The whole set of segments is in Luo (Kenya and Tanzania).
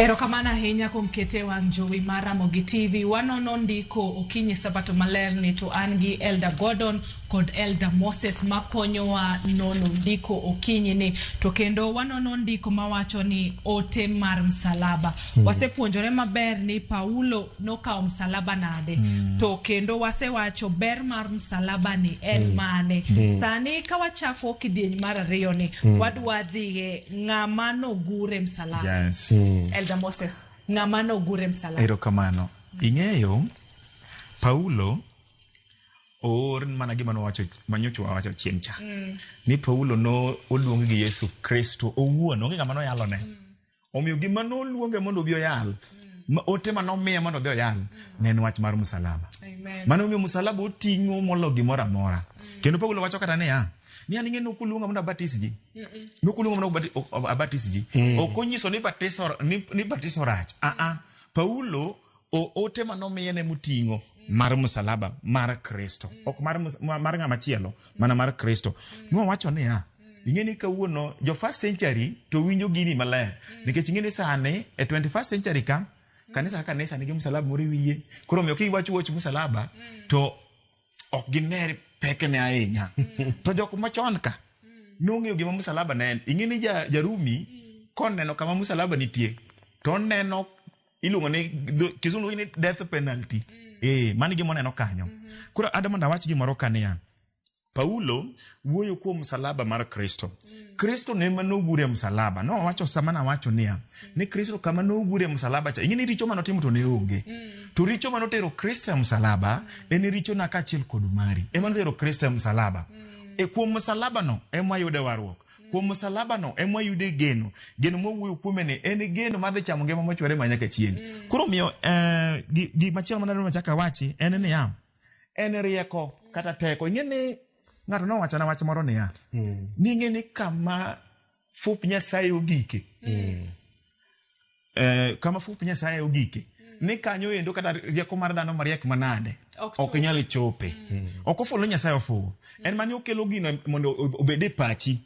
Erokamano ahinya kuom kete e wang' jowi mar Ramogi TV. Wanono ndiko okinyi sabato maler ni to an gi Elder Gordon kod Elder Moses makonyowa nono ndiko okinyi ni. To kendo wanono ndiko mawacho ni ote mar msalaba. Wasepuonjore maber ni Paulo nokawo msalaba nade. To kendo wasewacho ber mar msalaba ni en mane. Sani ka wachako kidieny mar ariyo ni wadwa dhiye ng'ama nogure msalaba. Yes. Elder Moses, ng'ama nogure msalaba. Erokamano. Ing'eyo, Paulo oor mana gima nowacho manyocha wawacho chieng' cha. Ni Paulo no oluong gi Yesu Kristo owuon, onge ng'ama noyalone. Omiyo gima noluonge mondo obi oyal, ma ote ma nomiye mondo odhi oyal, ne en wach mar msalaba. Amen. Mano omiyo msalaba oting'o molo gimoro amora. Kendo Paulo wacho kata niya, ni an ing'e nok oluonga mondo abatis ji. Nok oluonga mondo abatis ji. Ok onyiso ni batiso ni batiso rach. Ah ah. Paulo ote manomiye ne moting'o mar msalaba mar Kristo. Ok mar mar ng'ama chielo, mana mar Kristo. Nowacho niya, ing'e ni kawuono jo first century to winjo gini maler. Nikech ing'e ni sani e 21st century ka kanisa ka kanisa nigi msalaba moro e wiye. Koro omiyo kiwacho wach msalaba to ok giner pekne ahinya. To jok machon ka nong'eyo gima msalaba ne en. Ing'e ni Jarumi koneno kama msalaba nitie to oneno iluongo ni kizungu ni death penalty. Mano e gima oneno kanyo. Koro adwa mondo awach gimoro ka niya, Paulo wuoyo kuom msalaba mar Kristo. Kristo ne ema nogure e msalaba. Nowacho sama nawacho niya, ni Kristo kama nogure e msalaba cha, ing'e ni richo manotimo to ne onge. To richo manotero Kristo e msalaba en richona kaachiel kod mari. Ema notero Kristo e msalaba. E kuom msalaba no ema wayude warruok. Kuom msalaba no ema wayude geno. Geno mwawuoyo kuome ni en geno madhi chamo ngima mochwere ma nyaka chieng'. Koro omiyo gimachielo manadwa machak awachi en niya, en rieko kata teko. Ing'e ni ng'ato nowachona wach moro niya, ni ing'e ni kama fup Nyasaye ogike, kama fup Nyasaye ogike, ni kanyo endo kata rieko mar dhano mariek manade ok nyal chope. Ok ofuwo ni Nyasaye ofuwo. En mani okelo gino mondo obed e pachi.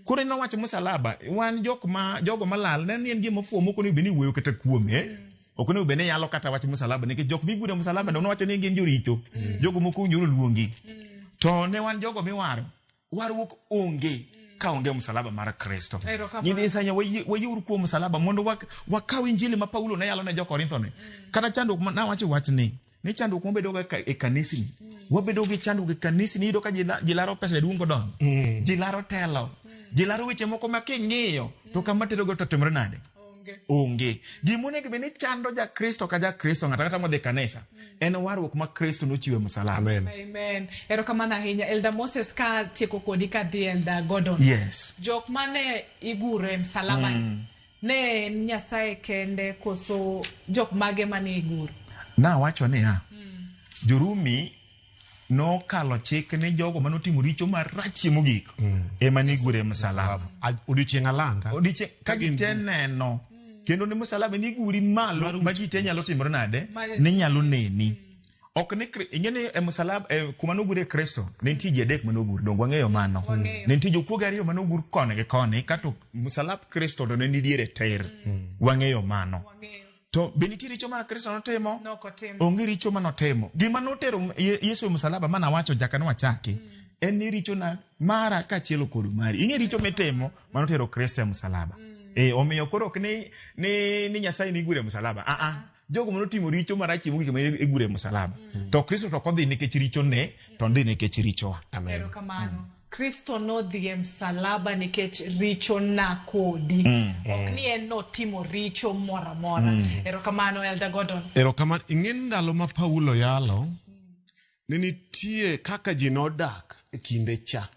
Koro en nowacho msalaba, wan jok ma jogo malal ne ni en gima ofuwo mok onego bed ni iwuoyo kata kuome. Ok onego bed ni yalo kata wach msalaba nikech jok miguro e msalaba no nowacho ni gin joricho. Jogo mok owinjore oluongi. To ne wan jogo miwaro. Warruok onge ka onge msalaba mar Kristo. Erokamano. Nyithind Isaya wayiuru kuom msalaba mondo wakaw injili ma Paulo ne yalo ne jo-Korintho ni. Kata chandruok ma nawacho wachni ni chandruok mabedo ga e kanisni. Wabedo gi chandruok e kanisni, iyudo ka ji laro pesa jaduong' kodonjo. Ji laro telo. Ji laro weche moko ma king'iyo to kama terogo to timore nade? Onge. Onge. Gima onego bed ni chando ja-Kristo ka ja-Kristo ng'ato ang'ata modhi e kanisa en warruok ma Kristo nochiwo e msalaba. Amen. Amen. Erokamano ahinya Elder Moses ka tieko kodi ka dhi Elder Gordon. Yes. Jok mane iguro e msalaba ne en Nyasaye kende koso jok mage mane iguro? Nawacho niya, Jorumi nokalo chik ni jogo mane otimo richo marachie mogik ema ne iguro e msalaba. Odiochieng' alanga. Odiochieng' ka ji te neno kendo ni msalaba ni iguri malo ma ji te nyalo timore nade? Ni nyalo neni. Ok ni ing'e ni e msalaba e kuma nogure Kristo ne nitie ji adek mane ogur, donge wang'eyo mano? Wang'eyo. Ne nitie jokuoge ariyo mane ogur koni gi koni kato msalap Kristo to ne ni diere tir. Wang'eyo mano. Wang'eyo. To be nitie richo ma Kristo notimo? Nok otimo. Onge richo ma notimo. Gima notero Yesu e msalaba ma nawacho nyaka ne wachaki en ni richona mara kaachiel kod mari. Ing'e richo mitimo ma notero Kristo e msalaba. Omiyo koro ok ni Nyasaye nigure e msalaba. Ah, ah. Jogo manotimo richo marach mogik ema igure e msalaba. To Kristo to ok odhi nikech richone, to odhi nikech richowa. Amen. Erokamano. Kristo nodhi e msalaba nikech richo na kodi. Ok ni en notimo richo moro amora. Erokamano Elder Gordon. Erokamano. Ing'e ni ndalo ma Paulo yalo, ne nitie kaka ji nodak e kinde cha.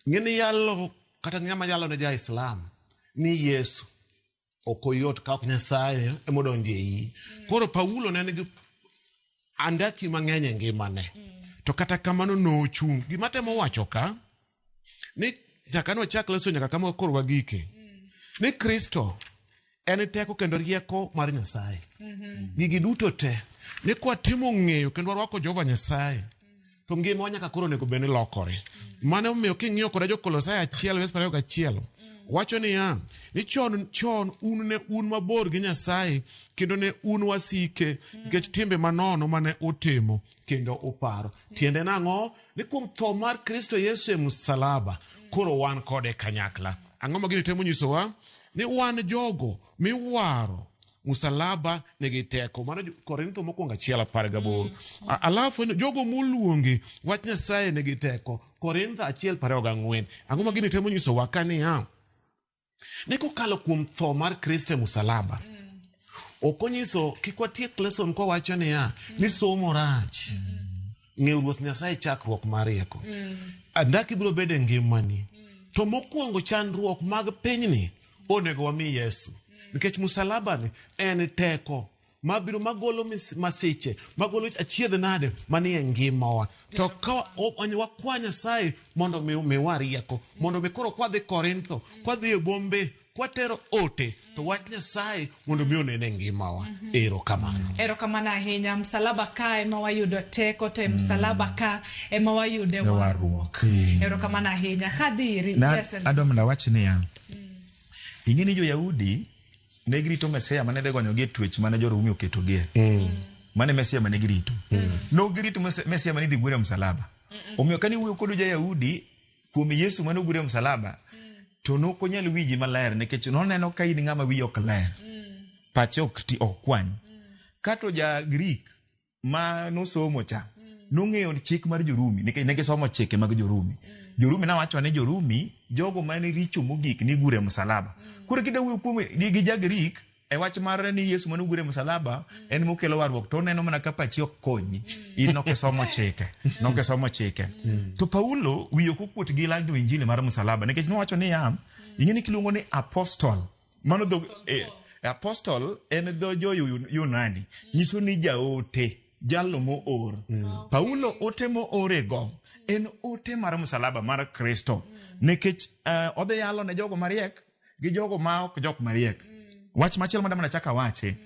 Ing'e ni yalo kata ng'ama yalo ne ja-Islam ni Yesu ok oyot ka ok Nyasaye ema odonjo e iyi. Koro Paulo ne nigi andaki mang'eny e ngimane. To kata kamano nochung'. Gima temo wacho ka, ni nyaka nwachak leso nyaka kama koro wagike. Ni Kristo en teko kendo rieko mar Nyasaye. Gigi duto te, ni kwatimo ng'eyo kendo warwako Jehova Nyasaye, to ngimawa nyaka koro onego bed ni lokore. Mano omiyo king'iyo koda jo-Kolosai 1 verse 21, Wacho niya, ni chon chon un ne un mabor gi Nyasaye kendo ne un wasike nikech timbe manono mane utimo kendo uparo. Tiende nang'o? Ni kuom tho mar Kristo Yesu e msalaba, koro wan kode kanyakla. Ang'o ma gini temo nyisowa? Ni wan jogo miwaro musalaba nigi teko. Mano Korintho mokwongo 1:18. Alafu jogo moluongi wach Nyasaye nigi teko. Korintho 1:24. Ang'o ma gini temo nyisowa ka niya? Ni kokalo kuom tho mar Kristo e musalaba, ok onyiso kik watiek lesson kwawacho niya ni somo rach. Ng'eyo Ruoth Nyasaye chakruok mar rieko. Andak ibiro bedo e ngimani. To mokwongo chandruok mag pinyni onego wami Yesu. Nikech musalaba ni en teko mabiro magolo masiche, magolo achiedh nade manie ngimawa. To ka wakwa Nyasaye mondo miwa rieko, mondo mi koro kwadhi Korintho, kwadhi e bombe, kwatero ote, to wach Nyasaye mondo mi onene ngimawa. Erokamano. Erokamano ahinya. Msalaba ka ema wayudo teko, to e msalaba ka ema wayude warruok. Erokamano ahinya. Kadhi iri. Yes, Adwa mondo awach niya, ing'e ni jo-Yahudi ne girito Mesia mane dhi gonyogi e twech mane jo-Rumi oketogie. Mane Mesia mane girito. Ne girito Mesia mane idhi gure e msalaba. Omiyo kane iwuoyo kod ja-Yahudi kuom Yesu mane ogure e msalaba, to nok onyal winji maler nikech noneno ka in ng'ama wiyi ok ler. Pache ok ti, ok kwany. Kato ja-Greek ma nosomo cha nong'eyo chik mar Jorumi nikech ne gisomo chike mag Jorumi. Jorumi nawacho ni Jorumi jogo mane richo mogik nigure e msalaba. Koro kida wuoyo kuom gi ja-Greek e wach mar ni Yesu mane ogure e msalaba en mokelo warruok to oneno mana ka pachi ok konyi. In nokisomo chike, nokisomo chike. To Paulo wiye ok okuot gi lando injili mar msalaba nikech nowacho niya, ing'e ni kiluongo ni apostle mano dho apostle en dho jo Yunani nyiso ni jaote, jalno moor. Paulo ote moorego en ote mar msalaba mar Kristo nikech odhi yalo ne jogo mariek gi jogo ma ok jok mariek. Wach machielo madwa mana chak awache,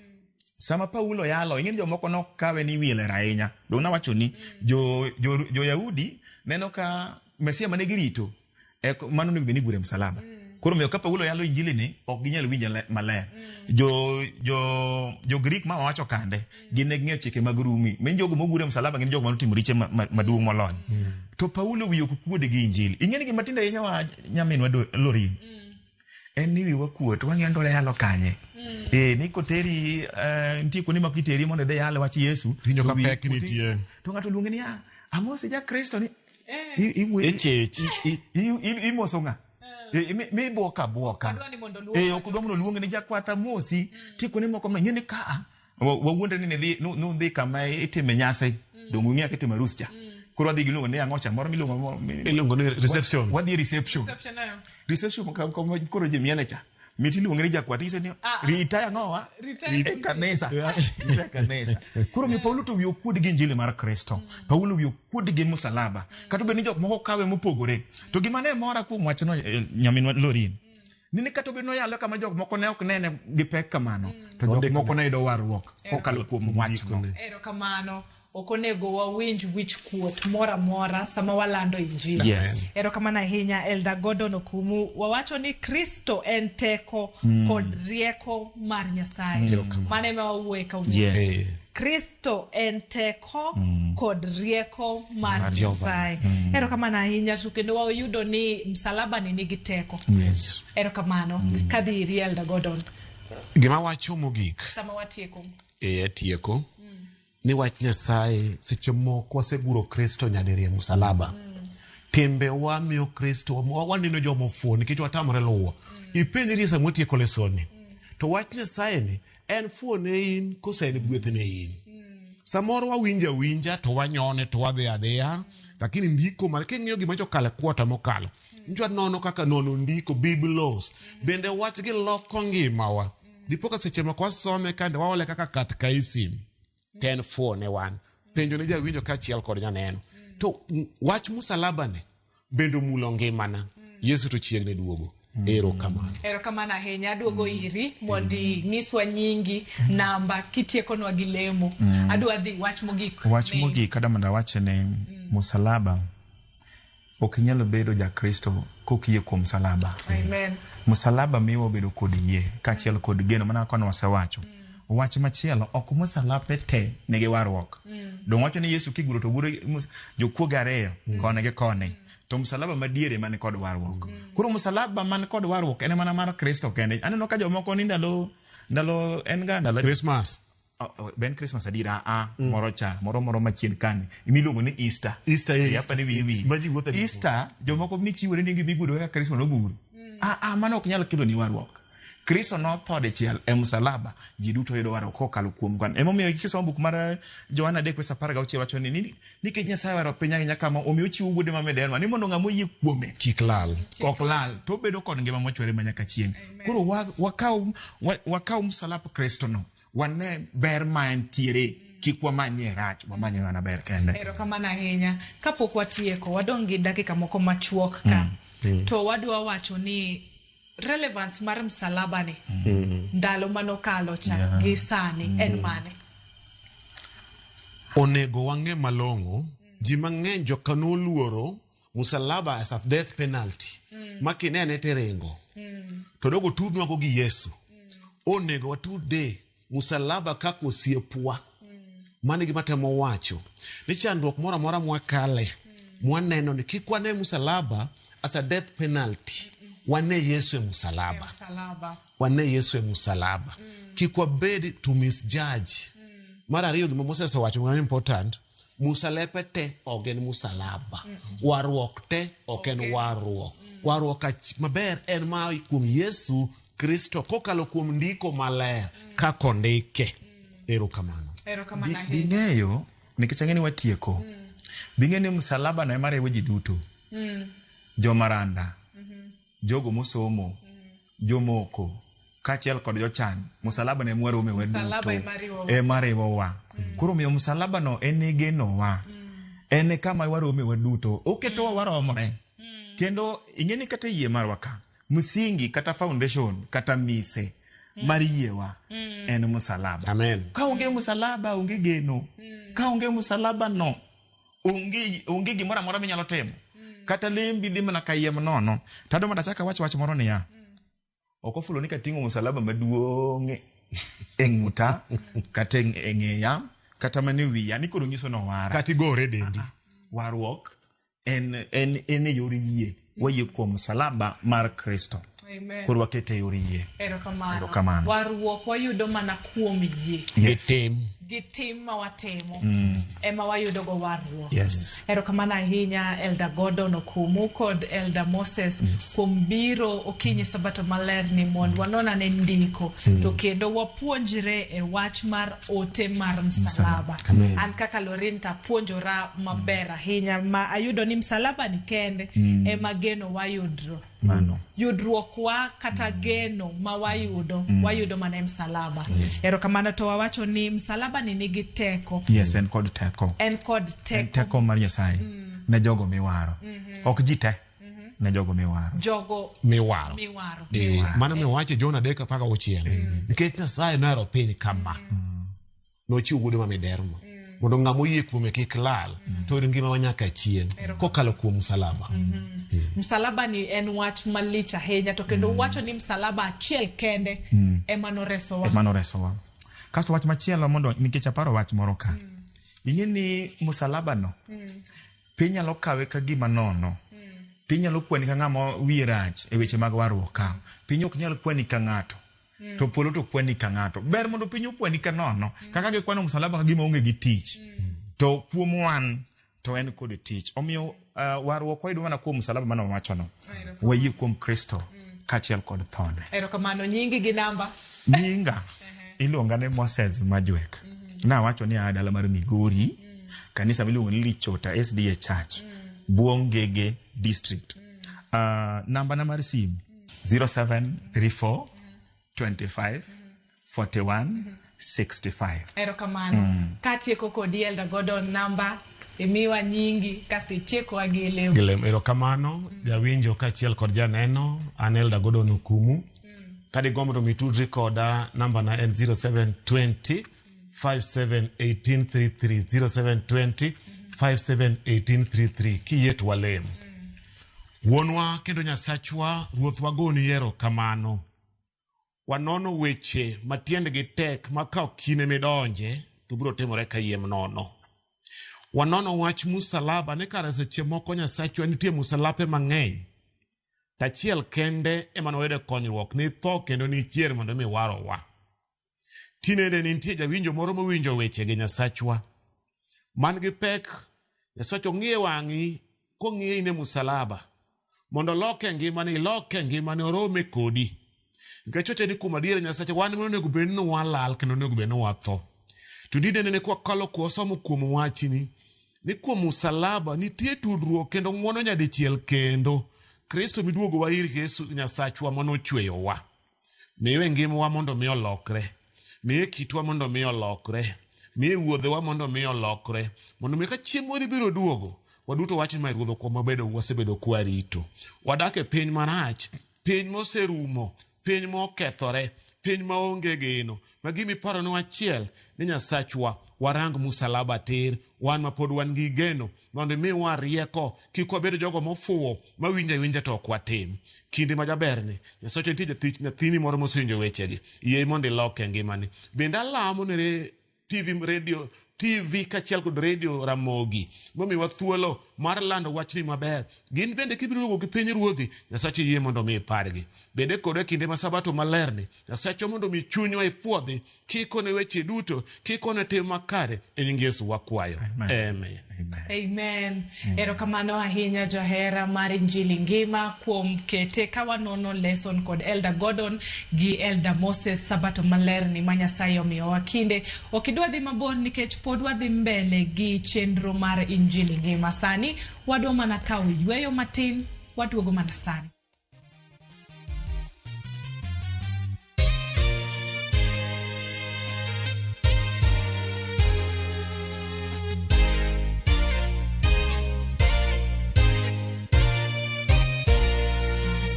sama Paulo yalo, ing'e ni jomoko nokawe ni wiye ler ahinya. Dong' nawacho ni jo Yahudi neno ka Mesia mane girito mano onego bed ni igure e msalaba. Koro omiyo ka Paulo yalo injili ni ok ginyal winje maler. Jo Greek ma wawacho kande gin ne ging'eyo chike mag Rumi. Men jogo mogure e msalaba gin jogo manotimo richo maduong' moloyo. To Paulo wiye ok kuod gi injili. Ing'e ni gima tinde hinyowa nyaminwa Lorin. En ni wiwa kuot, wang'eyo ni yalo kanye. Ni koteri nitie kuonde ma kiteri mondo idhi yal wach Yesu. Winjo ka pek nitie. To ng'ato luongi niya, amosi ja Kristo ni Ichich. Imoso ng'a? Mi buoka buoka. Ok dwa mondo oluongi ni jakwath amosi. Nitie kuonde moko ma ing'e ni ka wawuondre ni nudhi kama itime nyasi. Donge ung'eyo kaka itimo arus cha. Koro wadhi giluongo ni ang'o cha moro miluongo Iluongo ni reception. Wadhi e reception. Reception kama koro ji miele cha. Mit iluongo ni jakwath inyise ni retire ang'owa? E kanisa. Retire kanisa. Koro mi Paulo to wiye okuod gi injili mar Kristo. Paulo wiye okuod gi msalaba. Kata obedo ni jok moko kawe mopogore. To gima ne mora kuom wachno nyaminwa Lorin. Ni kata obedo noyalo kama jok moko ne ok nene gi pek kamano. To jok moko ne yudo warruok kokalo kuom wachno. Erokamano. Ok onego wawinj wich kuot moro amora sama walando injili. Yes. Erokamano ahinya Elder Gordon Okumu. Wawacho ni Kristo en teko kod rieko mar Nyasaye. Mano ema wawuoye kawuono. Yes. Kristo en teko kod rieko mar Nyasaye. Erokamano ahinya to kendo wayudo ni msalaba ni nigi teko. Yes. Erokamano. Kadhi iri Elder Gordon Gima wacho mogik sama watieko. e tieko ni wach Nyasaye seche moko waseguro Kristo nyadiriyo e msalaba. Timbewa miyo Kristo waneno joma ofuwo nikech watamore luwo. Ipenjri sama watieko lesson ni. To wach Nyasaye ni en fuwo ne in koso en gweth ne in? Samoro wawinjo awinja to wanyone to wadhi adhiya, lakini ndiko mar king'iyo gima nyocha okalo e kwota mokalo, nyocha nono kaka nono ndiko biblos bende wachgi loko ngimawa. Dipo ka seche moko wasome kande waole kaka katekaisim to en fuwo ne wan. Penjo ne jawinjo kaachiel kod janeno. To wach musalaba ni bende omulo ngimana. Yesu to chiegni duogo. Erokamano. Erokamano ahinya. Aduogo iri mondo inyiswa nyingi, namba, kitiekonwa gi lemo. Adwa dhi wach mogik. Wach mogik adwa mondo awach ni musalaba. Ok inyal bedo jakristo kokiyie kuom msalaba. Amen. Msalaba miyo wabedo kod yie kaachiel kod geno mana kaka wasewacho. Wach machielo ok msalape te nigi warruok. Dong wacho ni Yesu kiguro to guro jokuoge ariyo koni gi koni. To msalaba madiere man kod warruok. Koro msalaba man kod warruok en mana mar Kristo kende. Aneno ka jomoko ni ndalo ndalo en ga ndalo Christmas. Oh, ben Christmas adiera a moro cha moro moro machien kani miluongo ni Easter. Easter, Eh, Easter. apa ni wiyi wiyi. Ma ji wuotho e gik Easter jomoko michiwore ni gibiguro kaka Kristo noguro. Ah, mano ok nyal kelo ni warruok. Kristo notho dichiel e msalaba, ji duto yudo warruok kokalo kuom kwan. Emomiyo kisomo buk mar Johana 3:16 wacho ni nikech Nyasaye ohero piny ahinya kama omiyo ochiwo wuode ma miderma ni mondo ng'ama oyie kuome Kik lal. ok lal to obedo kod ngima mochwere ma nyaka chieng'. Koro wakaw msalap Kristo no, wane ber ma entiere, kik wamanye rach, wamanye mana ber kende. Erokamano ahinya. Kapok watieko, wadong' gi dakika moko machuok ka. To wadwa wacho ni relevance mar msalaba ni ndalo manokalo cha gi sani en mane? Onego wang'e malong'o, ji mang'eny joka noluoro msalaba as a death penalty. Ma kinene tiringo. To dogo tudnwago gi Yesu. Onego watude msalaba kaka osiepwa. Mano e gima temo wacho. Ni chandruok moro amora mwakale, mwaneno ni kik wane msalaba as a death penalty. Wane Yesu e msalaba. Msalaba. Wane Yesu e msalaba. Kik wabed to misjudge. Mar ariyo gima Moses owacho ma important, musalepe te ok en musalaba. Warruok te ok en warruok. Warruok maber en ma kuom Yesu Kristo kokalo kuom ndiko maler kaka ondike. Erokamano. Erokamano ahinya. Bing'eyo, nikech ang'e ni watieko. Bing'e ni msalaba no ema riwo ji duto. Jomaranda, jogo mosomo, jomoko, kaachiel kod jochan. Msalaba no ema warome waduto. Msalaba ema riwowa. Ema riwowa. Koro omiyo msalaba no en e genowa. En e kama warome waduto. Oketowa waromore. Kendo ing'e ni kata yie marwa ka, msingi kata foundation kata mise mar yiewa en msalaba. Amen. Ka onge msalaba onge geno. Ka onge msalaba no onge gimoro amora minyalo timo. Kata lembi dhi mana kayiem nono. Tado mondo achak awach wach moro niya. Ok ofulo ni kating'o msalaba maduong' e ng'uta kata e ng'eya kata mana e wiya ni koro nyiso ni owara. Kata igore e dendi. Warruok en e yor yie. Wayie kuom msalaba mar Kristo. Amen. Koro wakete e yor yie. Erokamano. Erokamano. Warruok wayudo mana kuom yie. Gi tim. Gi tim ma watimo ema wayudogo warruok. Yes. Erokamano ahinya Elder Gordon Okumu kod Elder Moses kuom biro okinyi Sabato maler ni mondo wanon ane ndiko to kendo wapuonjre e wach mar ote mar msalaba. An kaka Lorin tapuonjora maber ahinya ma ayudo ni msalaba ni kende ema geno wayudro. Mano. Yudruok wa kata geno ma wayudo wayudo mana e msalaba. Erokamano to wawacho ni msalaba ni nigi teko. Yes, en kod teko. En kod teko. En teko mar Nyasaye ne jogo miwaro. Ok ji te. Ne jogo miwaro. Jogo Miwaro. miwaro. Mano miwacho e John 3:16. Nikech Nyasaye nohero piny kama. Nochiwo wuode ma miderma. Mondo ng'ama oyie kuome kik lal, to oyud ngima ma nyaka chieng' kokalo kuom msalaba. Msalaba ni en wach malich ahinya to kendo wacho ni msalaba achiel kende ema noresowa. Ema noresowa. Kasto wach machielo mondo nikech aparo wach moro ka. Ing'e ni msalaba no piny nyalo kawe ka gima nono. Piny nyalo kwani ka ng'ama wiye rach e weche mag warruok ka. Piny ok nyal kwani ka ng'ato. To polo to kwani ka ng'ato. Ber mondo piny okwani ka nono. Kaka gikwano msalaba ka gima onge gi tich. To kuom wan to en kod tich. Omiyo warruok wayudo mana kuom msalaba mane wawachono. Wayie kuom Kristo kaachiel kod thone. Erokamano. Nyingi gi namba? Nyinga iluonga ni Moses Majwek. Nawacho ni aa dala mar Migori, kanisa miluongo ni Lichota SDA Church, Buongege District. Namba na mar simu 0734 25 41 65. Erokamano. Katieko kodi Elder Gordon, namba imiwa nyingi kasto itiekowa gi lemo. Gi lemo. Erokamano jawinjo kaachiel kod janeno, an Elder Gordon Okumu. Kadigombo to mitudri koda, namba na en 0720 571833 0720 571833. Kiyie to walem. Wuonwa kendo Nyasachwa, Ruoth wagoni erokamano. Wanono weche matiendgi tek ma ka ok in emidonje to biro timore kayiem nono. Wanono wach musalaba ni kare seche moko Nyasachwa nitie musalape mang'eny. To achiel kende ema nwayude konyruok ni tho kendo ni chier mondo mi warowa. Tinende nitie jawinjo moro mowinjo wechegi Nyasachwa. Man gi pek, Nyasachwa ong'iye wang'i kong'iye in e musalaba. Mondo oloke ngimane, iloke ngimane, orome kodi. Nikech wacho ni kuom adier Nyasache wan ema onego bed ni walal kendo onego bed ni watho. To dinene ni kwakalo kwasomo kuom wachni ni kuom musalaba nitie tudruok kendo ng'wono nyadichiel kendo Kristo miduogowa ir Yesu Nyasachwa manochweyowa. Miwe ngimawa mondo mi olokre. Miye kitwa mondo mi olokre. Miye wuodhewa mondo mi olokre. Mondo mi ka chieng' moro ibiro duogo, waduto wach ni ma Ruodh kuom wabedo wasebedo kwarito. Wadak e piny marach, piny moserumo, piny mokethore, piny maonge geno. Ma gima iparonwa achiel ni Nyasachwa warang musalaba tir, wan ma pod wan gi geno mondo imiwa rieko kik wabed jogo mofuwo mawinjo awinja to ok watim. Kinde ma jaberni, Nyasache nitie jathich nyathini moro mosewinjo wechegi, yie mondo iloke ngimani. Bende alamo ne TV radio TV kaachiel kod radio Ramogi momiwa thuolo mar lando wachni maber. Gin bende kibiro duogo gi piny ruodhi, Nyasache yie mondo mi ipargi. Bende kod e kinde ma sabato malerni, Nyasache mondo mi chunywa ipuodhi, kikone weche duto, kikone tim makare, e nying Yesu wakwayo. Amen. Amen. Amen. Erokamano ahinya johera mar Injili Ngima kuom kete ka wanono lesson kod Elder Gordon gi Elder Moses sabato malerni ma Nyasaye omiyowa kinde. Ok idwa dhi mabor nikech pod wadhi mbele gi chenro mar Injili Ngima. Sani wadwa mana kawo yweyo matin, waduogo mana sani.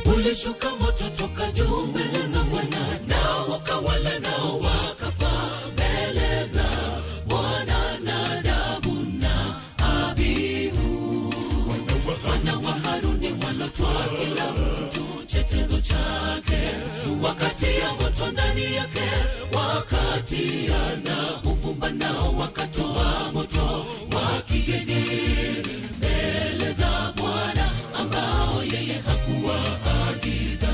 Ulishuka moto toka juu mbele za Bwana, nao wakawala nao wakafa mbele za Bwana, Nadabu na Abihu wana wa Haruni walotwaa kila mtu chetezo chake, wakatia moto ndani yake, wakatia na uvumba nao wakatoa moto wa kigeni mbele za Bwana ambao yeye hakuwaagiza.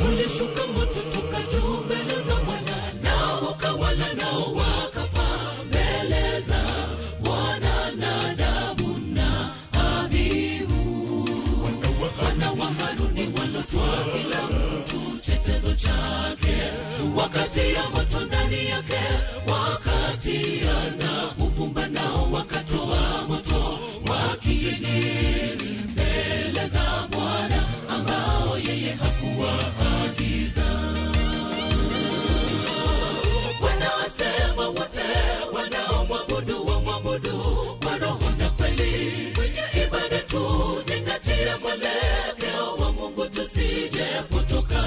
Ulishuka moto toka juu mbele za Bwana, nao wakawala nao wakafa mbele za Bwana, Nadabu na Abihu wana wa Haruni walotwaa kila mtu chetezo chake, wakatia moto ndani yake, wakatia na uvumba nao wakatoa moto wa kigeni mbele za Bwana ambao yeye hakuwaagiza. Bwana asema wote wanaomwabudu wamwabudu kwa roho na kweli. Kwenye ibada tuzingatie mwelekeo wa Mungu, tusije potoka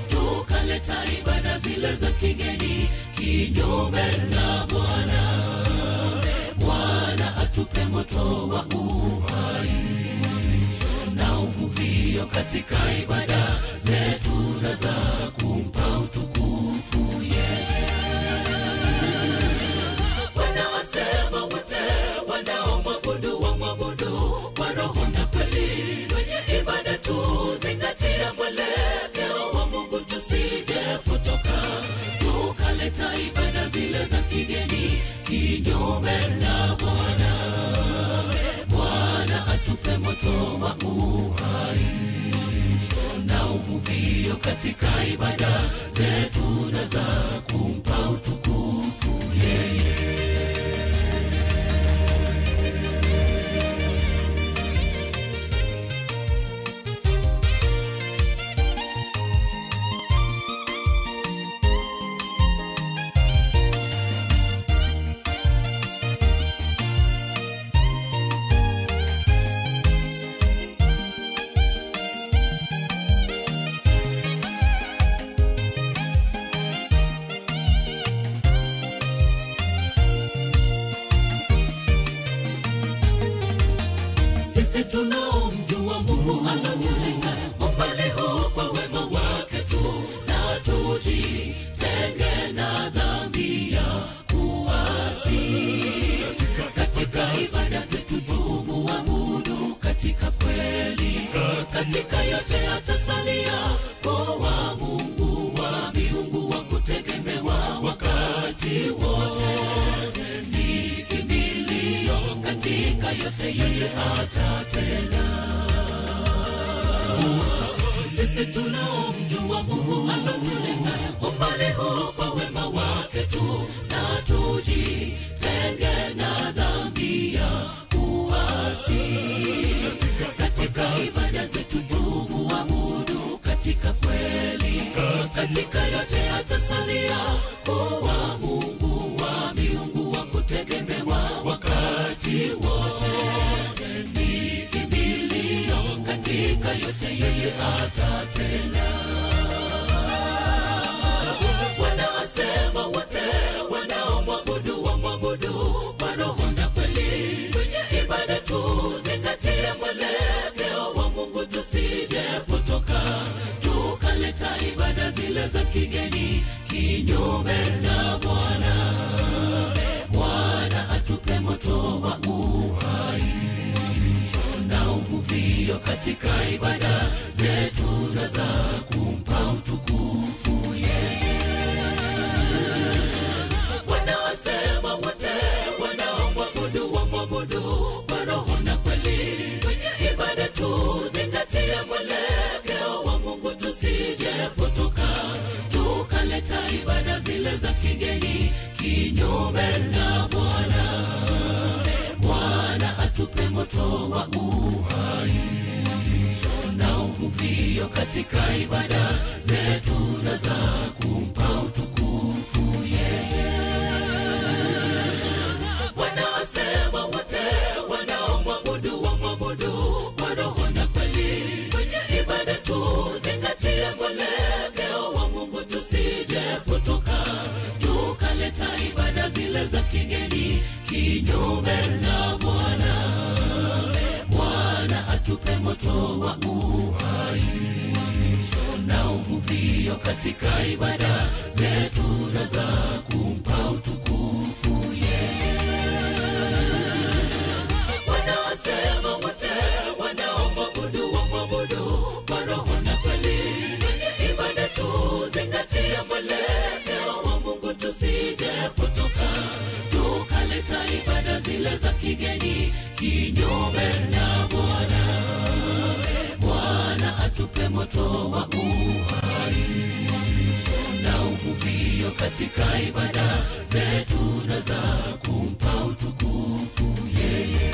tukaleta ibada zile za kigeni kinyume na Bwana. Bwana atupe moto wa uhai na uvuvio katika ibada zetu na za kumpa utukufu yeye. Bwana asema wote wanaomwabudu wamwabudu kwa roho na kweli. Kwenye ibada tuzingatie mwelekeo wa Mungu, tusije potoka tukaleta ibada zile za kigeni kinyume na Bwana. Bwana atupe moto wa uhai na uvuvio katika ibada zetu na za kumpa utukufu yeye. Tunaomjua Mungu alotuleta umbali huu kwa wema wake tu, na tujitenge na dhambi ya kuasi. Katika ibada zetu tumuabudu katika kweli, katika yote atasalia kuwa Mungu wa miungu wa kutegemewa wakati wote. Ni kimbilio katika yote yeye atatenda. Sisi tunaomjua Mungu alotuleta umbali huu kwa wema wake tu, na tujitenge na dhambi ya kuasi. Katika ibada zetu tumuabudu katika kweli, katika yote atasalia kuwa Mungu wa miungu wa kutegemewa wakati wote. Ni kimbilio katika yote yeye atatenda. Wanasema wote wanaomwabudu wamwabudu kwa roho na kweli. Kwenye ibada tuzingatie mwelekeo wa Mungu, tusije potoka tukaleta ibada zile za kigeni kinyume na Bwana. Bwana atupe moto wa uhai na uvuvio katika ibada zetu na za kumpa utukufu yeye. Wanasema wote wanaomwabudu wamwabudu kwa roho na kweli. Kwenye ibada tuzingatie mwelekeo wa Mungu, tusije potoka tukaleta ibada zile za kigeni kinyume na Bwana. Bwana atupe moto wa uhai na uvuvio katika ibada zetu na za kumpa utukufu yeye. Wanasema wote wanaomwabudu wamwabudu kwa roho na kweli. Kwenye ibada tuzingatie mwelekeo wa Mungu, tusije potoka tukaleta ibada zile za kigeni kinyume na Bwana. Bwana atupe moto wa uhai na uvuvio katika ibada zetu na za kumpa utukufu yeye. Wanasema wote wanaomwabudu wamwabudu kwa roho na kweli. Kwenye ibada tuzingatie mwelekeo wa Mungu, tusije potoka tukaleta ibada zile za kigeni kinyume na Bwana. Bwana atupe moto wa uhai na uvuvio katika ibada zetu na za kumpa utukufu yeye.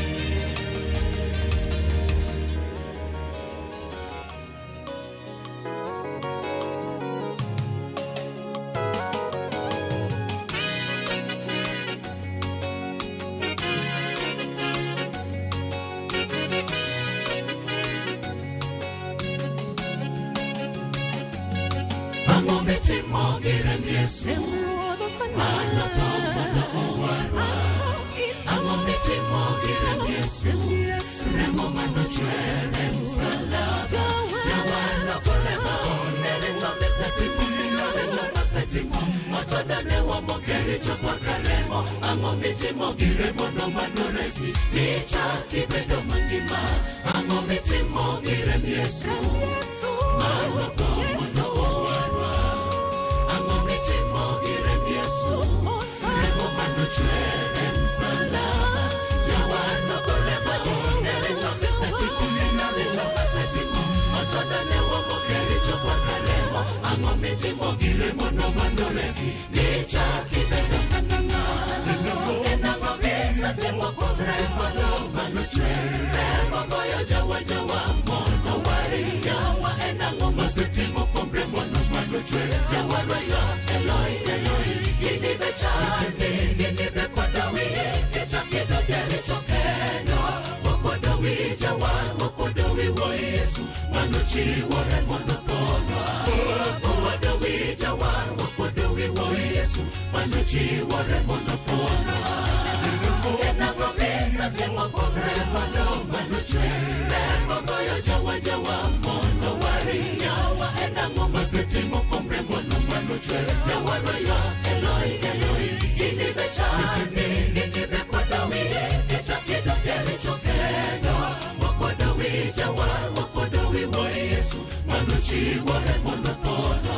manochwe remo goyo jawa jawa mondo wari yawa en ang'o masetimo kuom rembono manochwe jawarwa ywak Eloi Eloi ginibe chandi ginibe kwedo wiye gichak gidonjo e richo kendo wakwedo wi jawar wakwedo wi wuod Yesu manochiwore mondo othonwa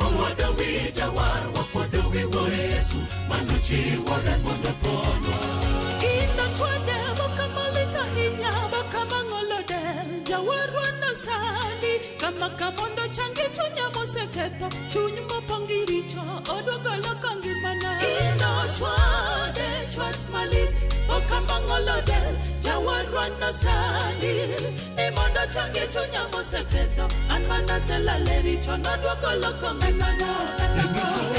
wakwedo wi jawar wakwedo wi wuod Yesu manochiwore mondo othonwa. Inda chwade makamalit ahinya makama ng'olo del jawarwa nosandi kama kamondo changi chunya moseketho chuny mopong' gi richo odwogo loko ngimana. Indo chwade chwat malit makama ng'olo del jawarwa nosandi ni mondo changi chunya moseketho an manaselal e richo nodwogo loko ngimana.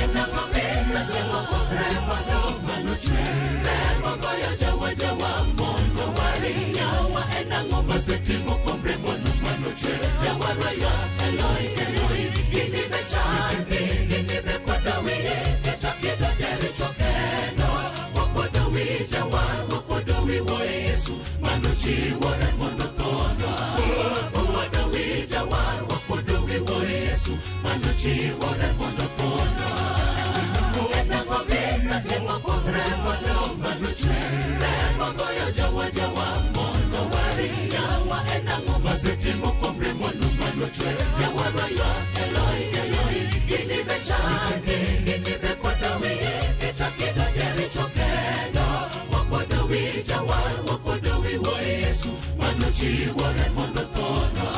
En ang'o misetimo kuom rembono manochwe remo goyo jawa jawa mondo wari yawa en ang'o masetimo kuom rembono manochwe jawarwa ywak Eloi Eloi ginibe chandi ginibe kwedo wiye gichak gidonjo e richo kendo wakwedo wi jawar wakwedo wi wuod Yesu manochiwore mondo othonwa wakwedo wi jawar wakwedo wi wuod Yesu manochiwore mondo othonwa. En ang'o misetimo kuom rembono manochwe remo goyo jawa jawa mondo wari yawa en ang'o masetimo kuom rembono manochwe jawarwa ywak Eloi Eloi ginibe chandi ginibe kwedo wiye gichak gidonjo e richo kendo wakwedo wi jawar wakwedo wi wuod Yesu manochiwore mondo othonwa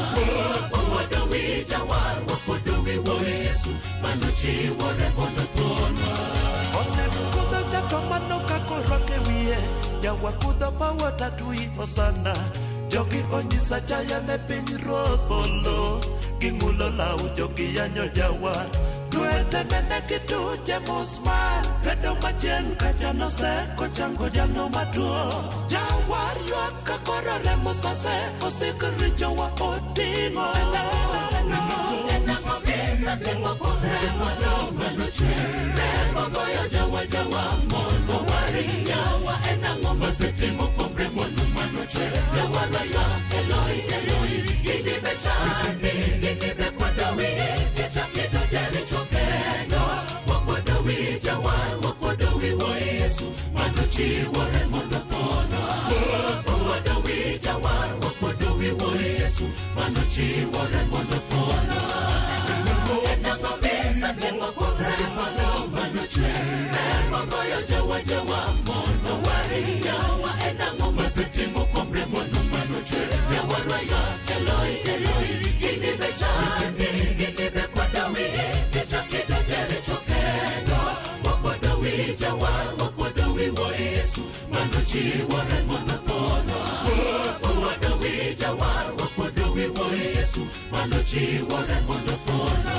wakwedo wi jawar wakwedo wi wuod Yesu manochiwore mondo othonwa. Osekudho jato mano kaka orwake wiye jawa kudho mawuota twi osana jogi onyisa chaya ne piny ruoth polo ging'ulo law jogi yanyo jawar lwete nene gituche musmal bedo machien kacha noseko chango jalno matuo jawar ywak ka koro remo sase osik richowa oting'o. En ang'o misetimo kuom rembono manochwe remo goyo jawa jawa mondo wari yawa en ang'o masetimo kuom rembono manochwe jawarwa ywak Eloi Eloi ginibe chandi ginibe kwedo wiye gichak gidonjo e richo kendo wakwedo wi jawar wakwedo wi wuod Yesu manochiwore mondo othonwa wakwedo wi jawar wakwedo wi wuod Yesu manochiwore mondo othonwa. En ang'o misetimo kuom rembono manochwe remo goyo jawa jawa mondo wari yawa en ang'o masetimo kuom rembono manochwe jawarwa ywak Eloi Eloi ginibe chandi ginibe kwedo wiye gichak gidonjo e richo kendo wakwedo wi jawar wakwedo wi wuod Yesu manochiwore mondo othonwa wakwedo wi jawar wakwedo wi wuod Yesu manochiwore mondo othonwa.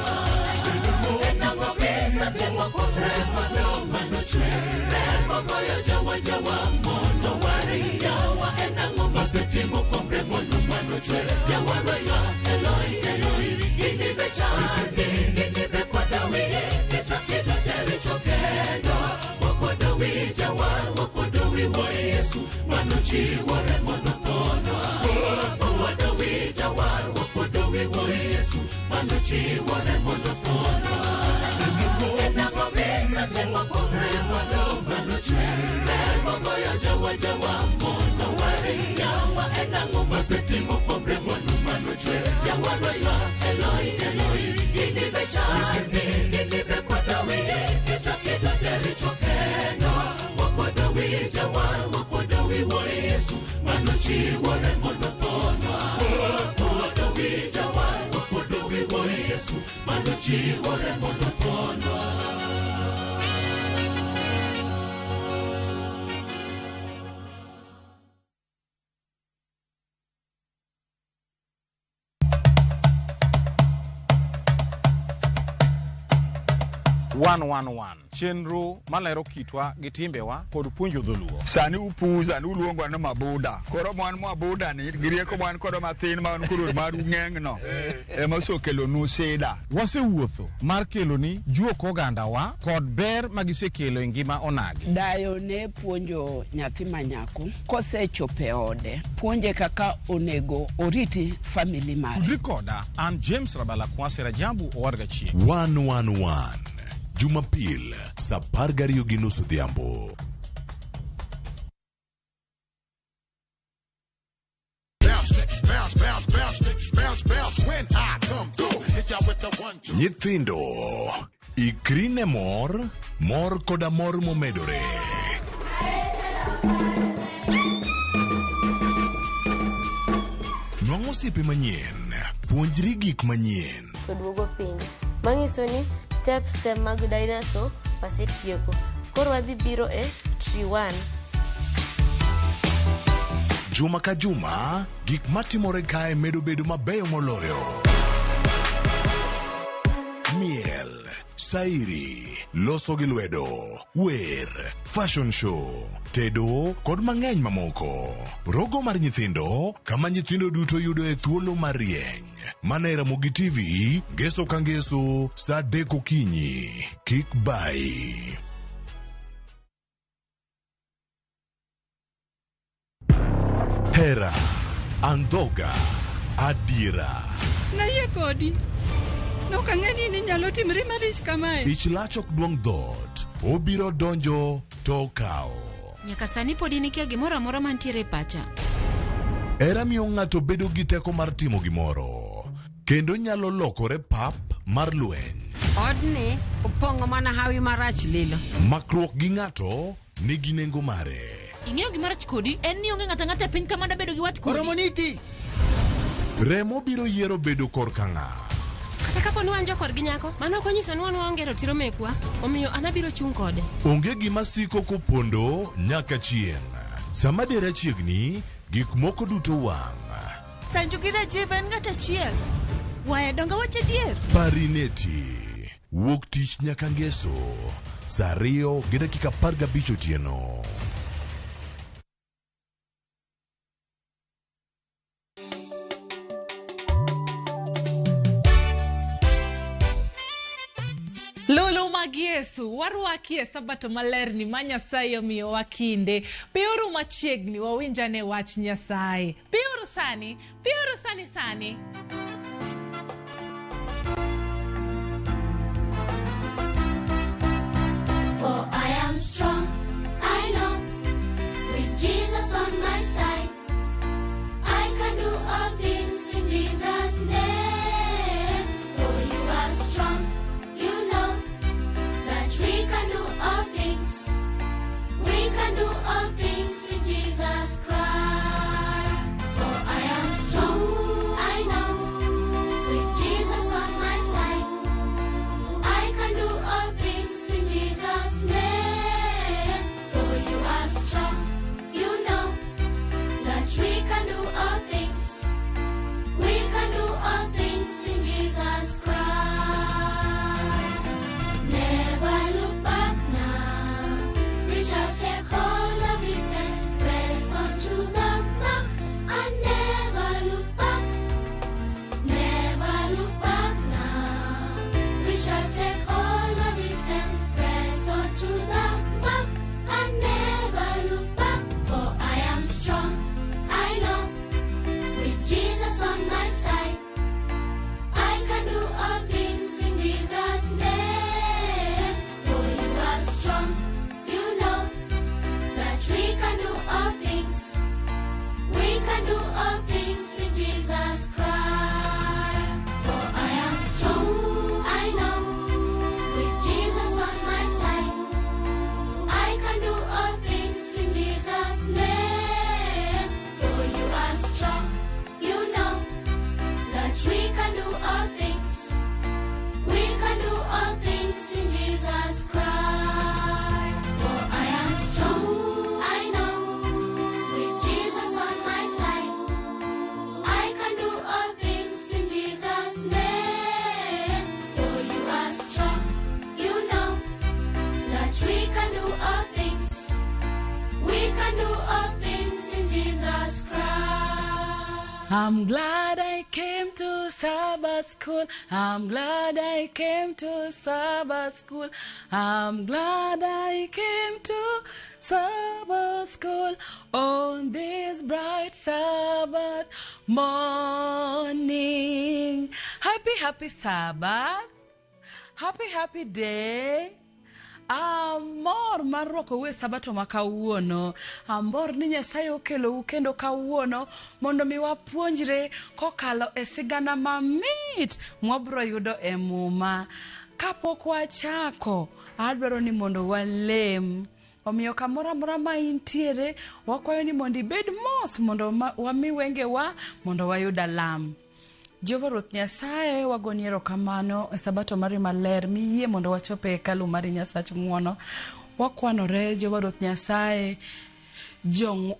En ang'o misetimo kuom rembono manochwe remo goyo jawa jawa mondo wari yawa en ang'o masetimo kuom rembono manochwe jawarwa ywak Eloi Eloi ginibe chandi ginibe kwedo wiye gichak gidonjo e richo kendo wakwedo wi jawar wakwedo wi wuod Yesu manochiwore mondo othonwa wakwedo wi jawar wakwedo wi wuod Yesu manochiwore mondo othonwa. En ang'o misetimo kuom rembono manochwe remo goyo jawa jawa mondo wari yawa en ang'o masetimo kuom rembono manochwe jawarwa ywak Eloi Eloi ginibe chandi ginibe kwedo wiye gichak gidonjo e richo kendo wakwedo wi jawar wakwedo wi wuod Yesu manochiwore mondo othonwa wakwedo wi jawar wakwedo wi wuod Yesu manochiwore mondo othonwa. 111 chenro malero kitwa gi timbewa kod puonjo dholuo. Sani upuza ni uluongwa ni mabuda. Koro mwan mabuda ni gi rieko mwan kodo mathin ma wan koro maru ng'eng'no ema osekelonu sida. Wasewuotho mar keloni juok ogandawa kod ber magisekelo e ngima onagi. Dayo ne puonjo nyathi ma nyako kosechopo e ode, puonje kaka onego oriti family mare. Tudri koda an James Rabala Kwasi Rajabu Owadga Chieng'. 111 Jumapil saa 12:30 odhiambo. Nyithindo, ikri ne mor, mor koda mor momedore. Nwang' osiepe manyien, puonjri gik manyien. To duogo piny. Manyiso ni steps te mag dinosaur wasetieko. Koro wadhi biro e tree 1. Juma ka juma, gik matimore kae medo bedo mabeyo moloyo. Miel, sairi, loso gi lwedo, wer, fashion show, tedo kod mang'eny mamoko. Rogo mar nyithindo, kama nyithindo duto yudoe thuolo mar rieny. Mana e Ramogi TV, ngeso ka ngeso, saa 3 okinyi. Kik bayi. Hera, andhoga, adiera. Nayie kodi. Nok ang'e ni inyalo timri malich kamae. Ich lach ok duong' dhoot. Obiro donjo to okawo. Nyaka sani pod in ikia gimoro amora mantiere e pacha. Hera miyo ng'ato bedo gi teko mar timo gimoro. Kendo nyalo lokore pap mar lweny. Odni opong'o mana hawi marach lilo. Makruok gi ng'ato nigi nengo mare. Ing'eyo gima rach kodi en ni onge ng'ato ang'ata e piny ka mada bedo gi wat kodi. Oromoniti. Remo biro yiero bedo korka ng'a. Kata kapo ni wan jokorgi nyako, mano ok onyiso ni wan waonge ratiro mekwa, omiyo an abiro chung' kode. Onge gima siko kopondo nyaka chieng'. Sama dera chiegni, gik moko duto wang'. Sanju gi Rajiv en ng'at achiel. Waya donga wach adier. Parineti. Wuok tich nyaka ngeso. Saa 2:15 otieno. Lulu mag Yesu, warwaki e sabato malerni ma Nyasaye omiyowa kinde. Biuru machiegni wawinjane wach Nyasaye. Biuru sani, biuru sani sani. For I am strong, I know, with Jesus on my side, I can do all things in Jesus' name. For you are strong, you know, that we can do all things. We can do all things in Jesus Christ. For I am strong, I know, I'm glad I came to Sabbath school. I'm glad I came to Sabbath school. I'm glad I came to Sabbath school on this bright Sabbath morning. Happy, happy Sabbath. Happy, happy day. Amor mar rwakou e sabato ma kawuono. Amor ni Nyasaye okelou kendo kawuono mondo mi wapuonjre kokalo e sigana mamit mwabro yudo e muma. Kapok wachako, adwaro ni mondo walem. Omiyo kamoro amora ma intiere, wakwayo ni mondo ibed mos mondo wami wengewa mondo wayud alam. Jehova Ruoth Nyasaye, wagoni erokamano e sabato mari maler miyie mondo wachop e hekalu mari Nyasach ng'wono. Wakwanore Jehova Ruoth Nyasaye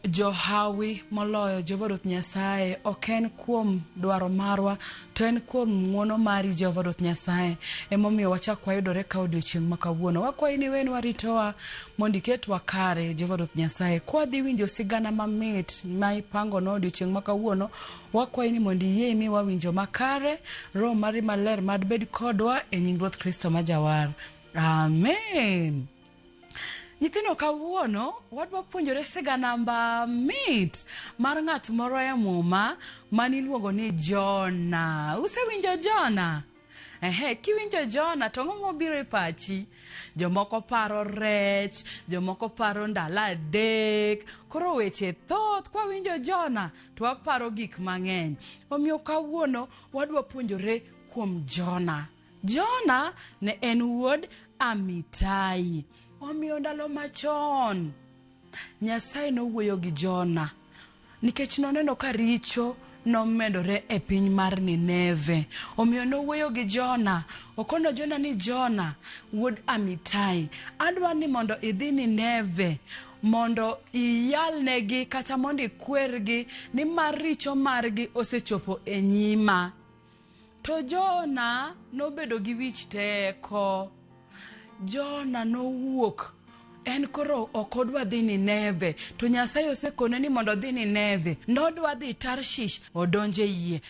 johawi moloyo Jehova Ruoth Nyasaye ok en kuom dwaro marwa to en kuom ng'wono mari Jehova Ruoth Nyasaye. Emomiyo wachak wayudore ka odiochieng' ma kawuono. Wakwayi ni iwenwa ritowa mondo iketwa kare Jehova Ruoth Nyasaye. Kwadhi winjo sigana mamit ma ipangonwa odiochieng' ma kawuono, wakwayi ni mondo iyie imiwa winjo makare. Roho mari maler mad bed kodwa e nying Ruoth Kristo ma Jawar. Amen. Nyithindo kawuono wadwa puonjore sigana mamit mar ng'at moro e muma maniluongo ni Jona. Usewinjo Jona? Ehe, kiwinjo Jona to ang'o mobiro e pachi? Jomoko paro rech, jomoko paro ndalo adek. Koro weche thoth kwawinjo Jona to waparo gik mang'eny. Omiyo kawuono wadwa puonjore kuom Jona. Jona ne en wuod Amitai. Omiyo ndalo machon Nyasaye nowuoyo gi Jona nikech noneno ka richo nomedore e piny mar Nineve. Omiyo nowuoyo gi Jona, okono Jona ni Jona wuod Amitai, adwa ni mondo idhi Nineve mondo iyalnegi kata mondo ikwergi nimar richo margi osechopo e nyima. To Jona nobedo gi wich teko. Jona nowuok en koro ok odwa dhi Nineve to Nyasaye osekone ni mondo odhi Nineve. Nodwa dhi Tarshish odonj e yie.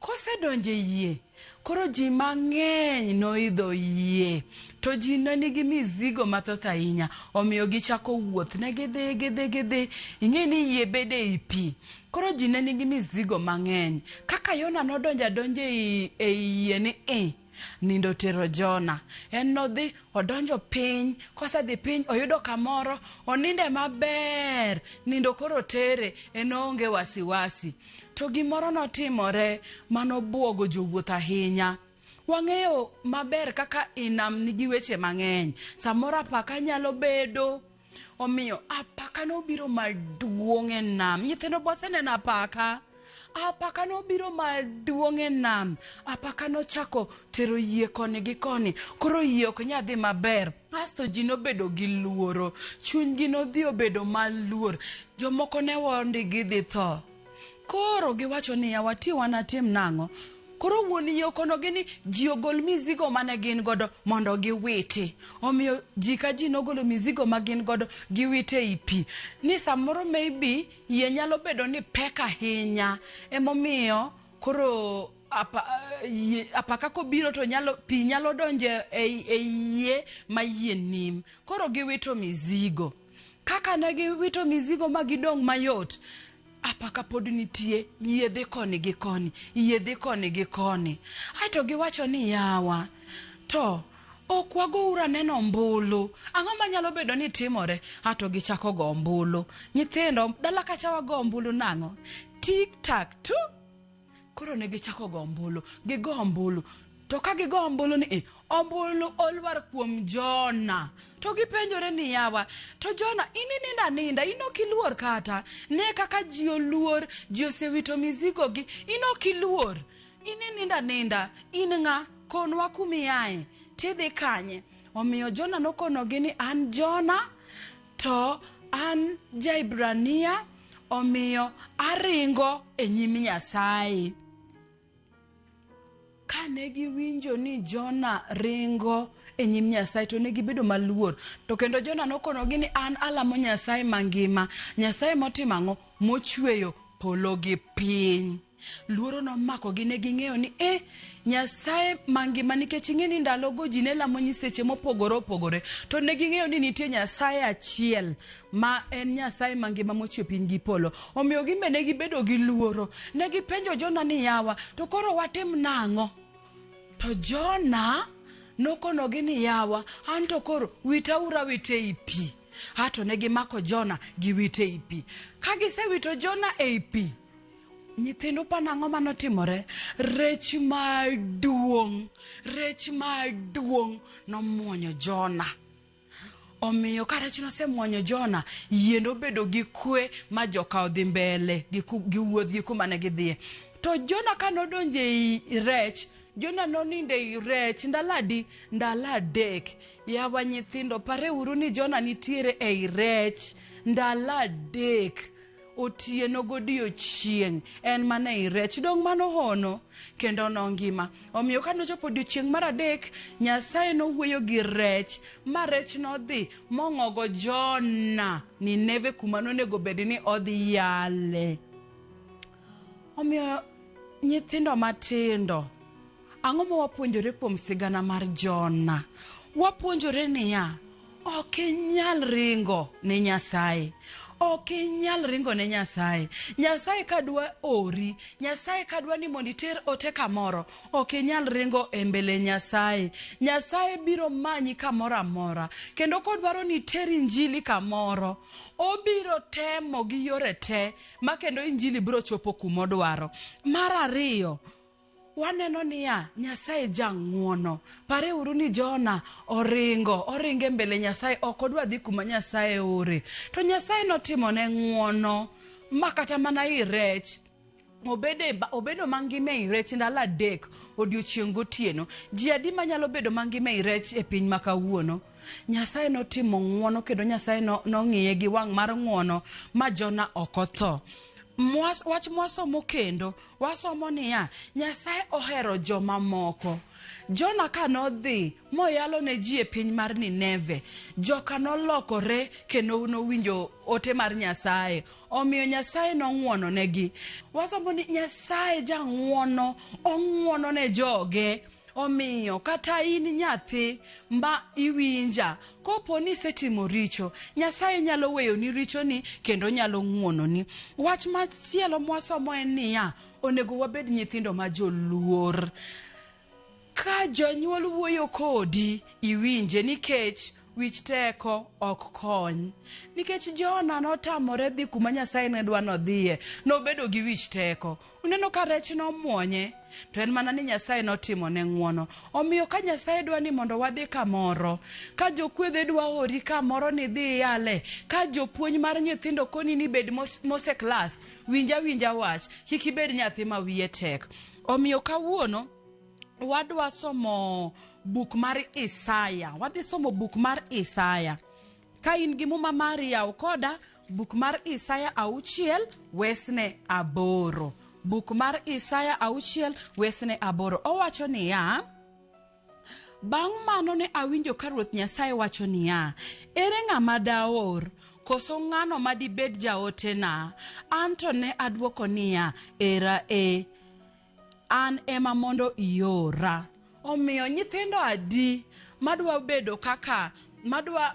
Kosedonjo e yie, koro ji mang'eny noidho yie to ji ne nigi mizigo mathoth ahinya omiyo gichako wuoth ne gidhi gidhi gidhi ing'e ni yie bedo ei pi koro ji ne nigi mizigo mang'eny kaka Yona nodonjo adonja ei, ei yie ni i nindo otero Jona en nodhi odonjo piny kosedhi piny oyudo kamoro oninde maber nindo koro tere en oonge wasiwasi to gimoro notimore manobuogo jowuoth ahinya wang'eyo maber kaka i nam nigi weche mang'eny samoro apaka nyalo bedo omiyo apaka nobiro maduong' e nam nyithindo boseneno apaka apaka nobiro maduong' e nam apaka nochako tero yie koni gi koni koro yie ok nyal dhi maber asto ji nobedo gi luoro chunygi nodhi obedo maluor jomoko ne wondi gidhi tho koro giwacho niya wati wanatim nang'o koro wuon yie okonogi ni ji ogol mizigo mane gin godo mondo giwiti omiyo ji ka ji nogolo mizigo ma gin godo giwite ei pi ni samoro maybe yie nyalo bedo ni pek ahinya emomiyo koro apa, yie, apaka kobiro to nyalo pi nyalo donjo ei, ei yie ma yie nim koro giwito mizigo kaka ne giwito mizigo ma gidong' mayot apaka pod nitie yie dhi koni gi koni yie dhi koni gi koni aeto giwacho ni yawa to ok wagouru aneno ombulu ang'o manyalo bedo ni timore ato gichako go ombulu nyithindo dala kacha wago ombulu nang'o tik tak tu koro ne gichako go ombulu gigo ombulu to ka gigo ombulu ni e ombulu olwar kuom Jona to gipenjore ni yawa to Jona in inindo aninda in ok iluor kata ne kaka ji oluor ji osewito mizigo gi in ok iluor in inindo aninda in ng'a konwa kumiaye tidhi kanye omiyo Jona nokonogi ni an Jona to an ja-Hibrania omiyo aringo e nyim Nyasaye. Kane giwinjo ni Jona ringo e nyim Nyasaye to ne gibedo maluor. To kendo Jona nokonogi ni an alamo Nyasaye mangima, Nyasaye motimo ang'o? Mochweyo polo gi piny. Luoro nomakogi ne ging'eyo ni e Nyasaye mangima nikech ing'e ni ndalogo ji ne lamo nyiseche mopogore opogore to ne ging'eyo ni nitie Nyasaye achiel ma en Nyasaye mangima mochwe piny gi polo. Omiyo gin be ne gibedo gi luoro. Ne gipenjo Jona ni yawa to koro watim nang'o? To Jona nokonogi ni yawa an to koro witauru awita ei pi. Ato ne gimako Jona giwite ei pi. Ka gisewito Jona ei pi, nyithind upa nang'o manotimore? Rech maduong', rech maduong' nomuonyo Jona. Omiyo ka rech nosemuonyo Jona, yie nobedo gi kwe ma joka odhi mbele gi wuodhgi kuma ne gidhiye. To Jona ka nodonjo ei rech, Jona nonindo ei rech ndalo adi? Ndalo adek. Yawa nyithindo, pareuru ni Jona nitiere ei rech ndalo adek. Otieno godiochieng' en mana ei rech. Dong' mano hono kendo nongima. Omiyo ka nochopo odiochieng' mar adek, Nyasaye nowuoyo gi rech, ma rech nodhi mong'ogo Jona Nineve kuma nonego bed ni odhi yale. Omiyo nyithindo matindo, ang'o ma wapuonjore kuom sigana mar Jona? Wapuonjore niya, ok inyal ringo ne Nyasaye. Ok inyal ringo ne Nyasaye. Nyasaye kadwa ori, Nyasaye kadwa ni mondo iter ote kamoro, ok inyal ringo e mbele Nyasaye. Nyasaye biro manyi kamoro amora. Kendo kodwaro ni iter injili kamoro, obiro temo gi yore te ma kendo injili biro chopo kumodwaro. Mar ariyo, waneno niya, Nyasaye jang'uono. Pareuru ni Jona oringo, oringo e mbele Nyasaye, ok odwa dhi kuma Nyasaye ore. To Nyasaye notimone ng'uono ma kata mana i rech, obedo mangima ei rech ndalo adek odiochieng' gotieno. Ji adi manyalo bedo mangima ei rech e piny ma kawuono? Nyasaye notimo ng'uono kendo Nyasaye nong'iye gi wang' mar ng'uono ma Jona ok otho. Wach mwasomo kendo, wasomo niya, Nyasaye ohero jomamoko. Jona ka nodhi moyalo ne ji e piny mar Nineve, joka nolokore kendo nowinjo ote mar Nyasaye. Omiyo Nyasaye nong'uono negi. Wasomo ni Nyasaye jang'uono, ong'uono ne joge. Omiyo kata in nyathi ma iwinja, kopo ni isetimo richo, Nyasaye nyalo weyoni richoni kendo nyalo ng'uononi. Wach machielo mwasomo en niya, onego wabed nyithindo ma joluor. Ka jonyuol wuoyo kodi, iwinje nikech wich teko ok kony. Nikech Jona notamore dhi kuma Nyasaye ne dwa nodhiye, nobedo gi wich teko. Uneno ka rech nomuonye, to en mana ni Nyasaye notimo ne ng'uono. Omiyo ka Nyasaye dwa ni mondo wadhi kamoro, ka jokwedhe dwa ori kamoro ni dhi iyale, ka jopuonj mar nyithindo koni ni bed mose klas, winj awinja wach, kik ibed nyathi ma wiye tek. Omiyo kawuono, wadwa somo buk mar Isaya. Wadhi somo buk mar Isaya. Ka in gi muma mari yaw koda buk mar Isaya 6 wesne 8. Buk mar Isaya 6 wesne 8. Owacho niya, bang' mano ne awinjo ka Ruoth Nyasaye wacho niya, ere ng'ama daor? Koso ng'ano ma dibed jaotena? An to ne adwoko niya, era e, an ema mondo iora. Omiyo nyithindo adi madwa bedo kaka madwa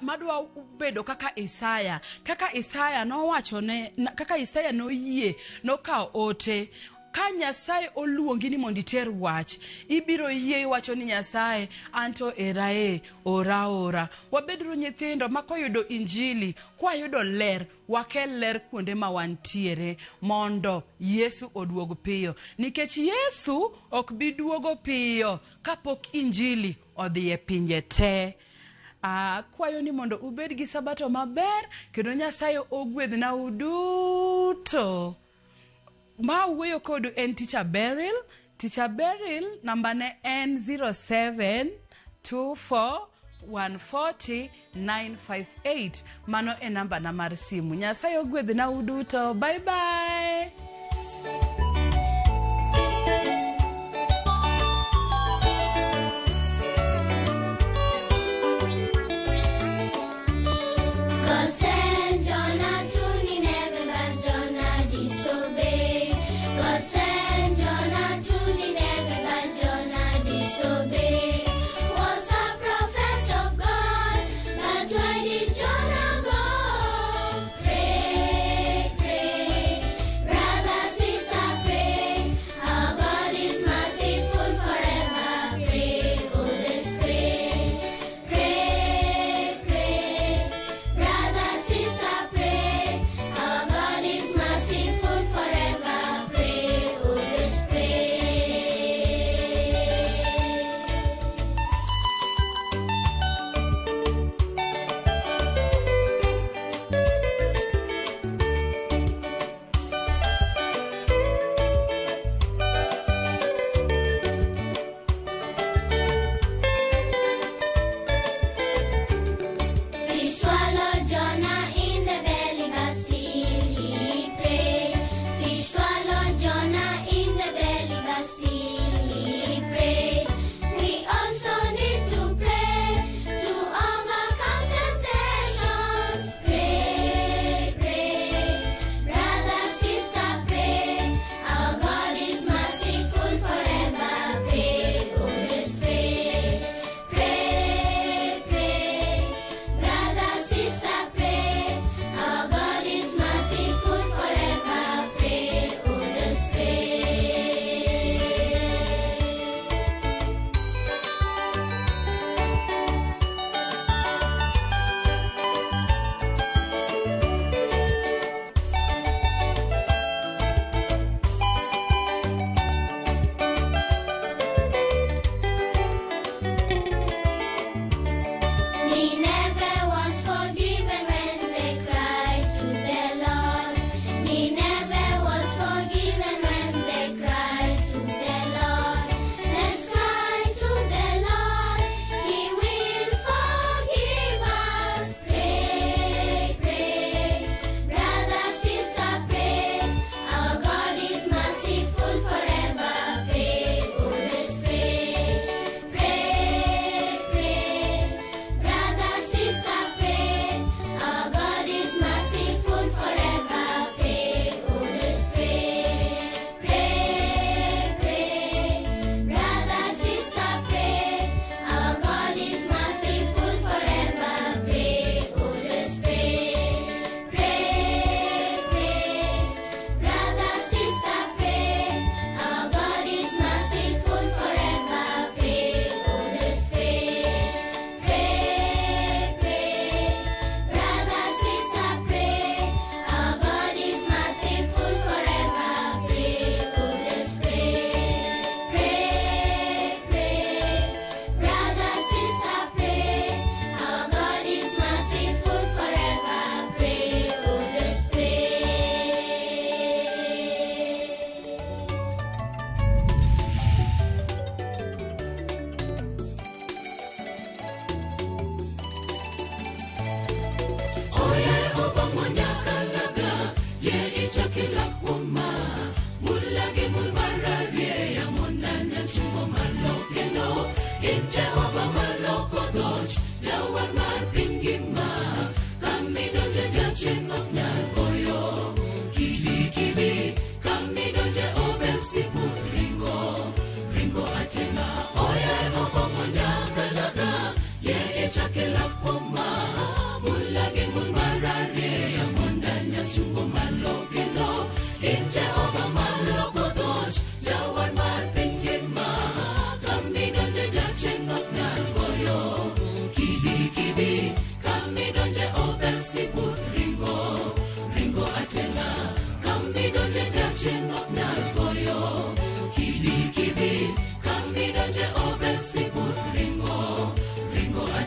bedo kaka Isaya, kaka Isaya nowacho ne, kaka Isaya noyie nokawo ote. Ka Nyasaye oluongi ni mondo iter wach, ibiro yie iwacho ni Nyasaye, anto era e, ora ora. Wabeduru nyithindo ma koyudo injili, kwayudo ler, wakel ler kuonde ma wantiere mondo Yesu oduog piyo. Nikech Yesu ok bi duogo piyo kapok injili odhi e pinje te. Akwayo ni mondo ubed gi sabato maber kendo Nyasaye ogwedhna uduto. Ma wuoyo kodu en Teacher Beryl. Teacher Beryl namba ne en 0724 140 958. Mano e namba na mar simu. Nyasaye ogwedhna uduto. Bye bye. God sent Jonah to Nineveh, but Jonah disobeyed. God sent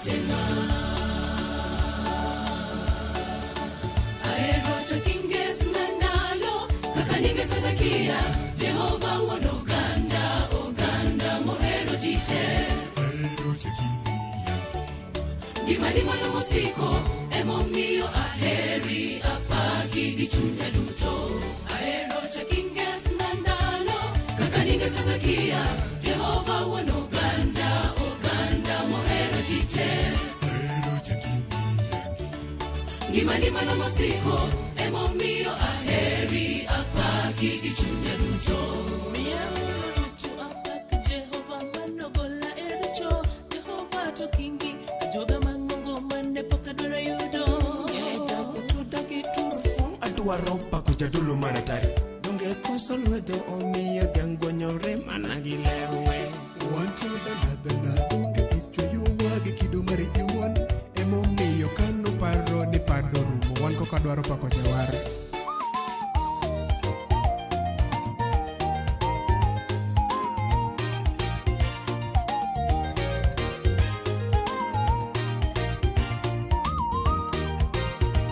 ateng'a. Ahero chakinges na ndalo kaka ninges Hezekia, Jehova wuon oganda, oganda mohero ji te. Gimani mano mosiko emomiyo aheri apaki gi chunya duto. Ahero chakinges na ndalo kaka ninges Hezekia, Jehova wuon oganda, oganda mohero ji te. Gimani mano mosiko emomiyo aheri apaki gi chunya duto. Miya duto apak Jehova manogola e richo. Jehova to kingi ajuoga mang'ongo mane pok adwaro yudo. Adwaro pako jadolo maratari. Donge koso lwedo omiyo dhiang' gwonyore mana gi lewe. Wancho dana donge ichweyowa gi kido mari iwuon. Emomiyo kano paro ni pando rumo wan koka dwaro pako jawar.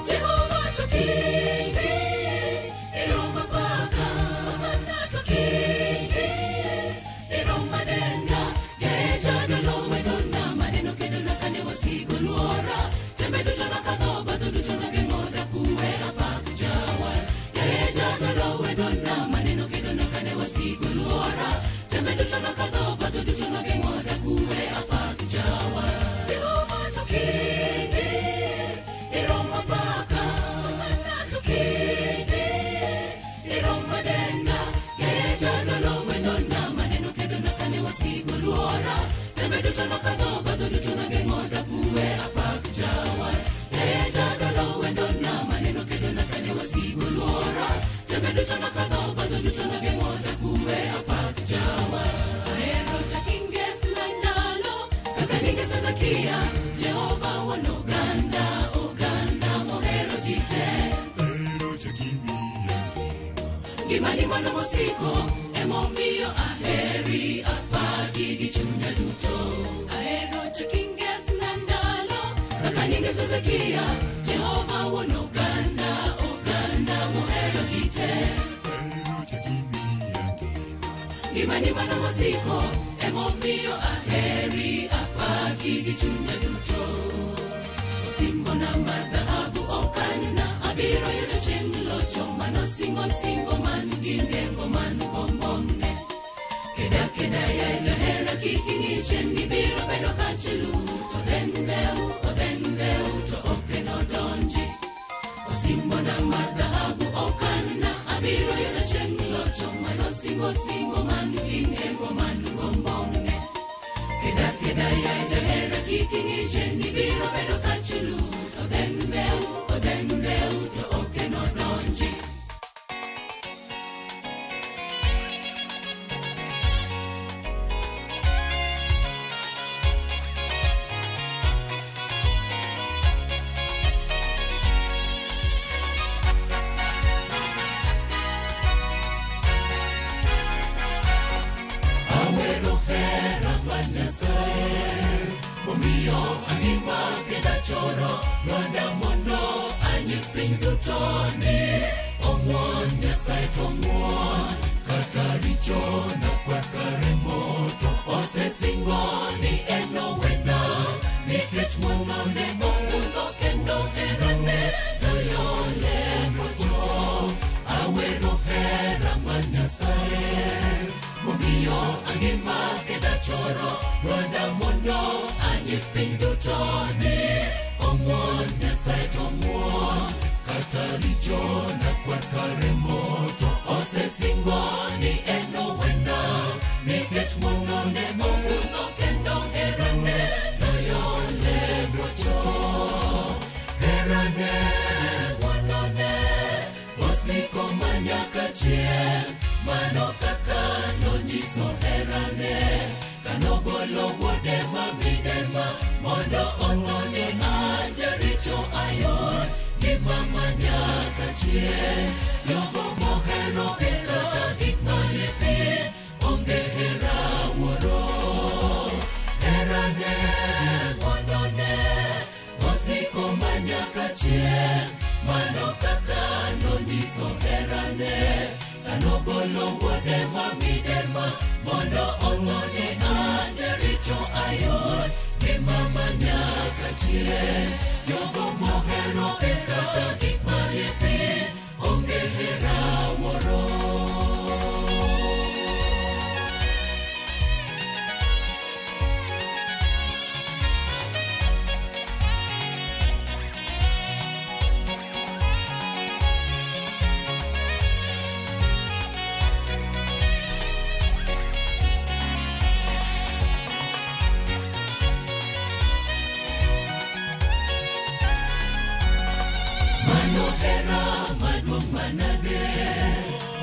Jehova to kingi iroma paka, Hosana to kingi iroma denga. Yaye jadolo wedona maneno kedo na kane wasigo luora. Tembe duto nakadho badho duto nageng'o dakuwe apak jawar. Yaye jadolo wedona maneno kedo na kane wasigo luora. Tembe duto nakadho badho duto nageng'o dakuwe apak jawar. Jehova to kingi iroma paka, Hosana to kingi iroma denga. Yaye jadolo wedona maneno kedo na kane wasigo luora. Tembe duto nakadho badho duto nageng'o dakuwe apak jawar. Yaye jadolo wedona maneno kedo na kane wasigo luora. Tembe duto nakadho badho duto nageng'o dakuwe apak jawar. Ahero chakinges na ndalo kaka ninges Hezekia, Jehova wuon oganda, oganda mohero ji te. Gimani mano mosiko emomiyo aheri apaki gi chunya duto. Ahero chakinges na ndalo kaka ninges Hezekia, Jehova wuon oganda, oganda mohero ji te. Gimani mano mosiko emomiyo aheri apaki gi chunya duto. Osimbo na mar dhahabu okanyna, abiro yudo chieng' locho mano singo singo man gi nengo man gombongne. Keda keda yaye jahera kik ing'i chien ibiro bedo kachilu, to then dheu odhen dheu to ok enodonji. Osimbo na mar dhahabu okanyna, abiro yudo chieng' locho mano singo singo man gi nengo man gombongne. Keda keda yaye jahera kik ing'i chien ibiro bedo kachilu, to then dheu odhen dheu to ok enodonji. Awero hera mar Nyasaye, momiyo angima kendo achoro lwanda mondo anyis piny duto ni ong'won Nyasaye to ng'won, kata richo nakwar kare moto osesingo ni enowena, nikech ng'wonone ogundho kendo herane loyo lemocho. Awero hera mar Nyasaye, momiyo angima kendo achoro lwanda mondo anyis piny duto ni ong'won Nyasaye to ng'won, kata richo nakwar kare moto osesingo ni enowena, nikech ng'wonone ogundho kendo herane loyo lemocho. Herane, ng'wonone osiko manyaka chieng', mano kaka nonyiso herane kanogolo wuode ma miderma mondo othone an jaricho ayud ngima manyaka chieng'. Jogo mohero en kata gik manie piny onge hera wuoro. manyaka chien. Jogo mohero piny kata gik manie piny onge hera wuoro. Mano hera maduong' manade,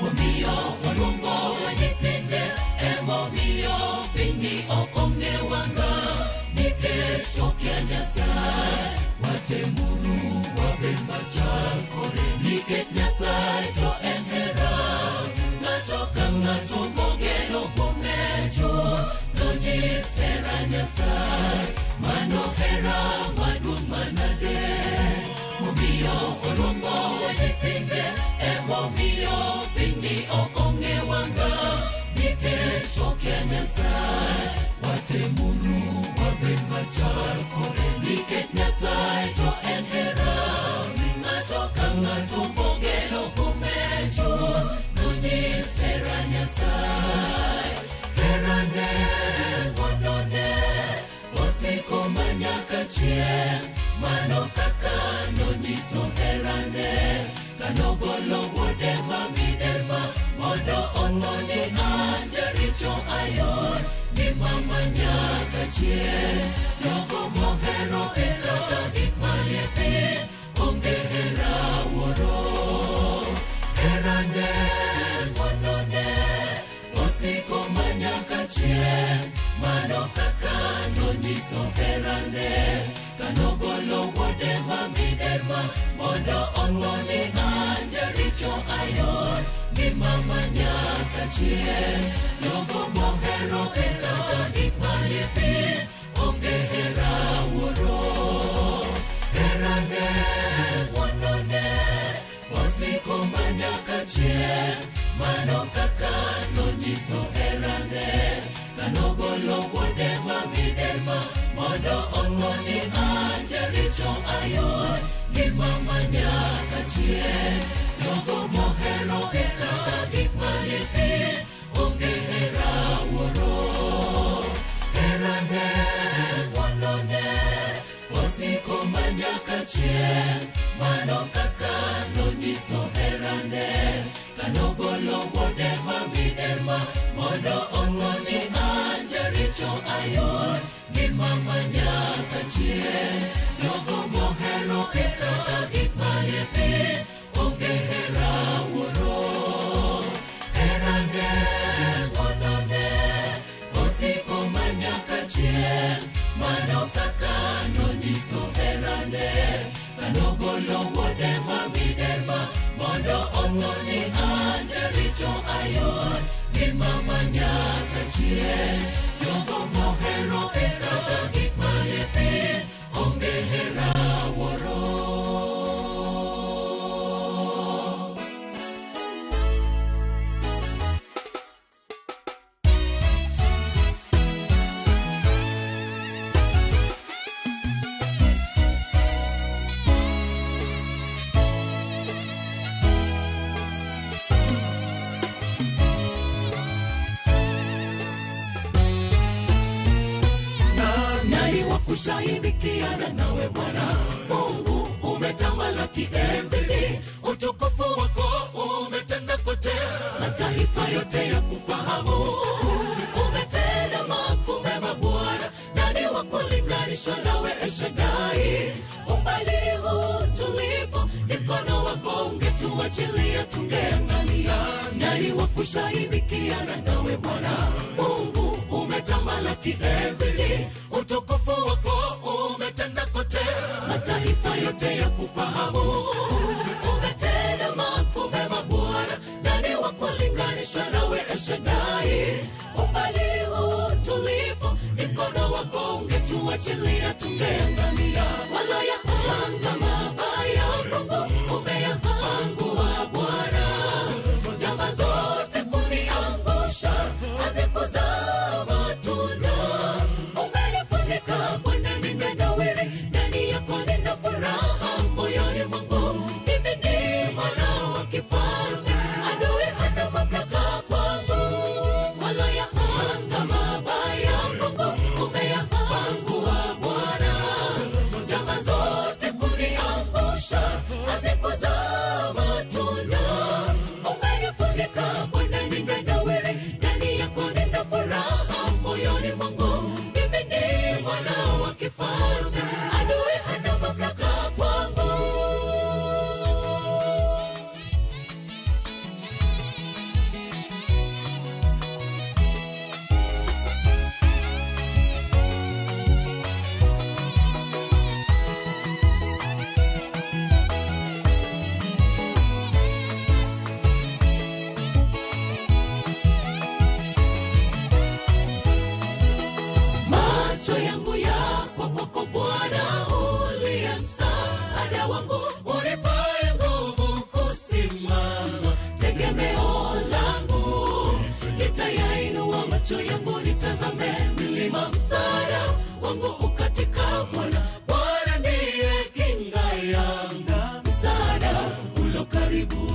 momiyo oluongowa nyithinde, emomiyo pinyni ok ong'ewa ngang', nikech okia Nyasaye. Watemuru wabed machal kode, nikech Nyasaye to en hera. Ng'ato ka ng'ato mogeno kuome chuth, nonyis hera Nyasaye. Mano hera maduong' manade, momiyo oluongowa nyithinde, emomiyo pinyni ok ong'ewa ngang', nikech okia Nyasaye. Watemuru wabed machal kode, nikech Nyasaye to en hera. Ng'ato ka ng'ato mogeno kuome chuth, nonyis hera Nyasaye. Herane, ng'wonone, osiko manyaka chieng'. Mano kaka nonyiso herane, kanogolo wuode ma miderma, mondo otho ni an jaricho ayud ngima manyaka chieng'. Jogo mohero piny kata gik manie piny onge hera wuoro. Herane, ng'wonone, osiko manyaka chieng'. Mano kaka nonyiso herane, kanogolo wuode ma miderma, mondo otho ni an jaricho ayud ngima manyaka chieng'. Jogo mohero piny kata gik manie piny onge hera wuoro. Herane, ng'wonone, osiko manyaka chieng'. Mano kaka nonyiso herane, kanogolo wuode ma miderma, mondo otho ni an jaricho ayud ngima manyaka chieng'. Jogo mohero piny kata gik manie piny onge hera wuoro. Herane, ng'wonone, osiko manyaka chieng'. Mano kaka nonyiso herane, kanogolo wuode ma miderma, mondo otho ni an jaricho ayud ngima manyaka chieng'. Jogo mohero piny kata gik manie piny onge hera wuoro. Herane, ng'wonone, osiko manyaka chieng'. Mano kaka nonyiso herane, kanogolo wuode ma miderma, mondo otho ni an jaricho ayud ngima manyaka chieng'. Jogo mohero piny kata gik manie piny onge hera wuoro. Nani wa kushaidikiana nawe Bwana? Mungu umetamalaki enzini, utukufu wako umetenda kote, mataifa yote ya kufahamu. Umetenda makuu mema Bwana, nani wa kulinganishwa nawe El Shaddai? Umbali huu tulipo, mkono wako ungetuachilia tungeangamia. Nani wa kushaidikiana nawe Bwana? Mungu umetamalaki enzini, utukufu wako umetenda kote, mataifa yote ya kufahamu. Umetenda makuu mema Bwana, nani wa kulinganishwa nawe El Shaddai? Umbali huu tulipo, mkono wako ungetuachilia tungeangamia. Walioyapanga mabaya, Mungu umeyapangua Bwana. Jamaa zote kuniangusha, hazikuzaa matunda. Umenifunika Bwana, nimenawiri, na Macho yangu yako kwako Bwana, uliye msaada wangu, unipaye nguvu kusimama, tegemeo langu. Nitayainua macho yangu nitazame milima, msaada wangu ukatika Bwana. Bwana ndiye kinga yangu, msaada ulo karibu.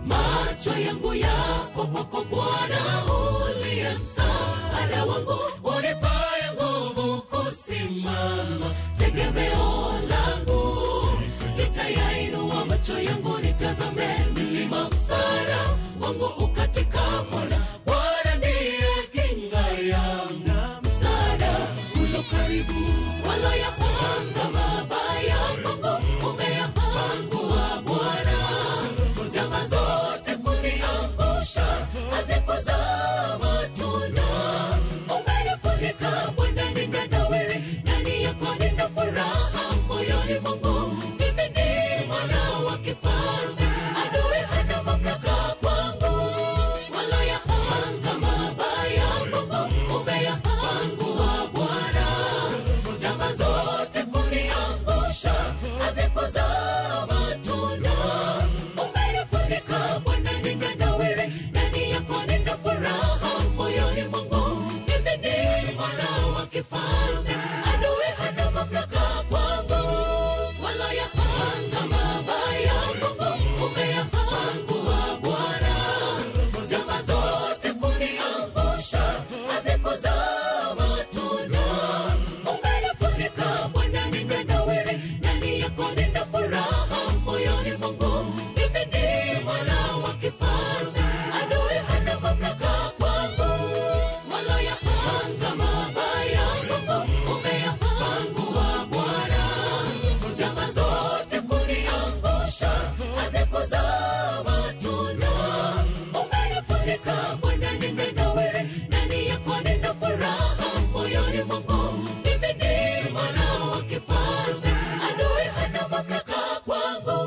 Macho yangu yako kwako Bwana, uliye msaada wangu, unipaye nguvu kusimama, tegemeo langu. Nitayainua macho yangu nitazame milima, msaada wangu ukatika Bwana. Bwana ndiye kinga yangu, msaada ulo karibu. Waloyapanga mabaya kwangu, umeyapangua Bwana. Njama zote kuniangusha hazikuzaa matunda. Umenifunika Bwana, ninanawiri, ndani yako nina furaha moyoni mwangu. Mimi ni mwana wa kifalme, adui hana mamlaka kwangu. Waloyapanga mabaya kwangu, umeyapangua Bwana. Njama zote kuniangusha hazikuzaa matunda. Umenifunika Bwana, ninanawiri, ndani yako nina furaha moyoni mwangu. Mimi ni mwana wa kifalme, adui hana mamlaka kwangu. Waloyapanga mabaya kwangu, umeyapangua Bwana. Njama zote kuniangusha hazikuzaa matunda. Umenifunika Bwana, ninanawiri, ndani yako nina furaha moyoni mwangu. Mimi ni mwana wa kifalme, adui hana mamlaka kwangu. Waloyapanga mabaya kwangu, umeyapangua Bwana. Njama zote kuniangusha hazikuzaa matunda. Umenifunika Bwana, ninanawiri, ndani yako nina furaha moyoni mwangu. Mimi ni mwana wa kifalme, adui hana mamlaka kwangu.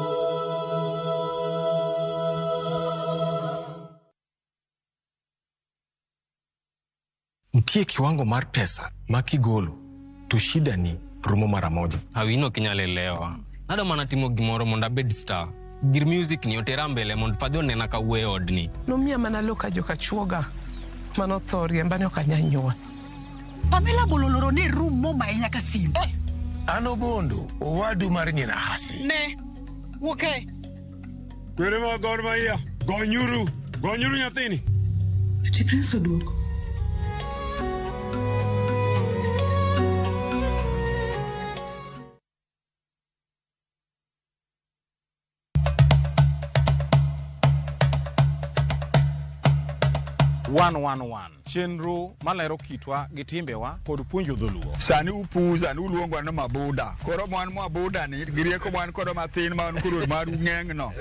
Nitie kiwango mar pesa ma kigolo to shida ni rumo mara moja. Awino ok inyal elewa. Nadwa mana timo gimoro mondo abed star. Gir music ni otera mbele mondo fadhi onena ka wuoyo e odni. Nomiya mana lo ka joka chuoga manotho riemba ne ok anyal nyuol. Pamela bololoro ni room momaye nyaka simu. An Obondo, owadu mar ng'ina Hasi. Ne, wuok e. Kwere mag Gor Mahia, gonyuru, gonyuru nyathini. Ati Prince oduogo. One chenro malero kitwa gi timbewa kod puonjo dholuo. Sani upuza ni uluongwa ni mabuda. Koro mwan mwabuda ni gi rieko mwan kodo mathin ma wan koro maru ng'eng no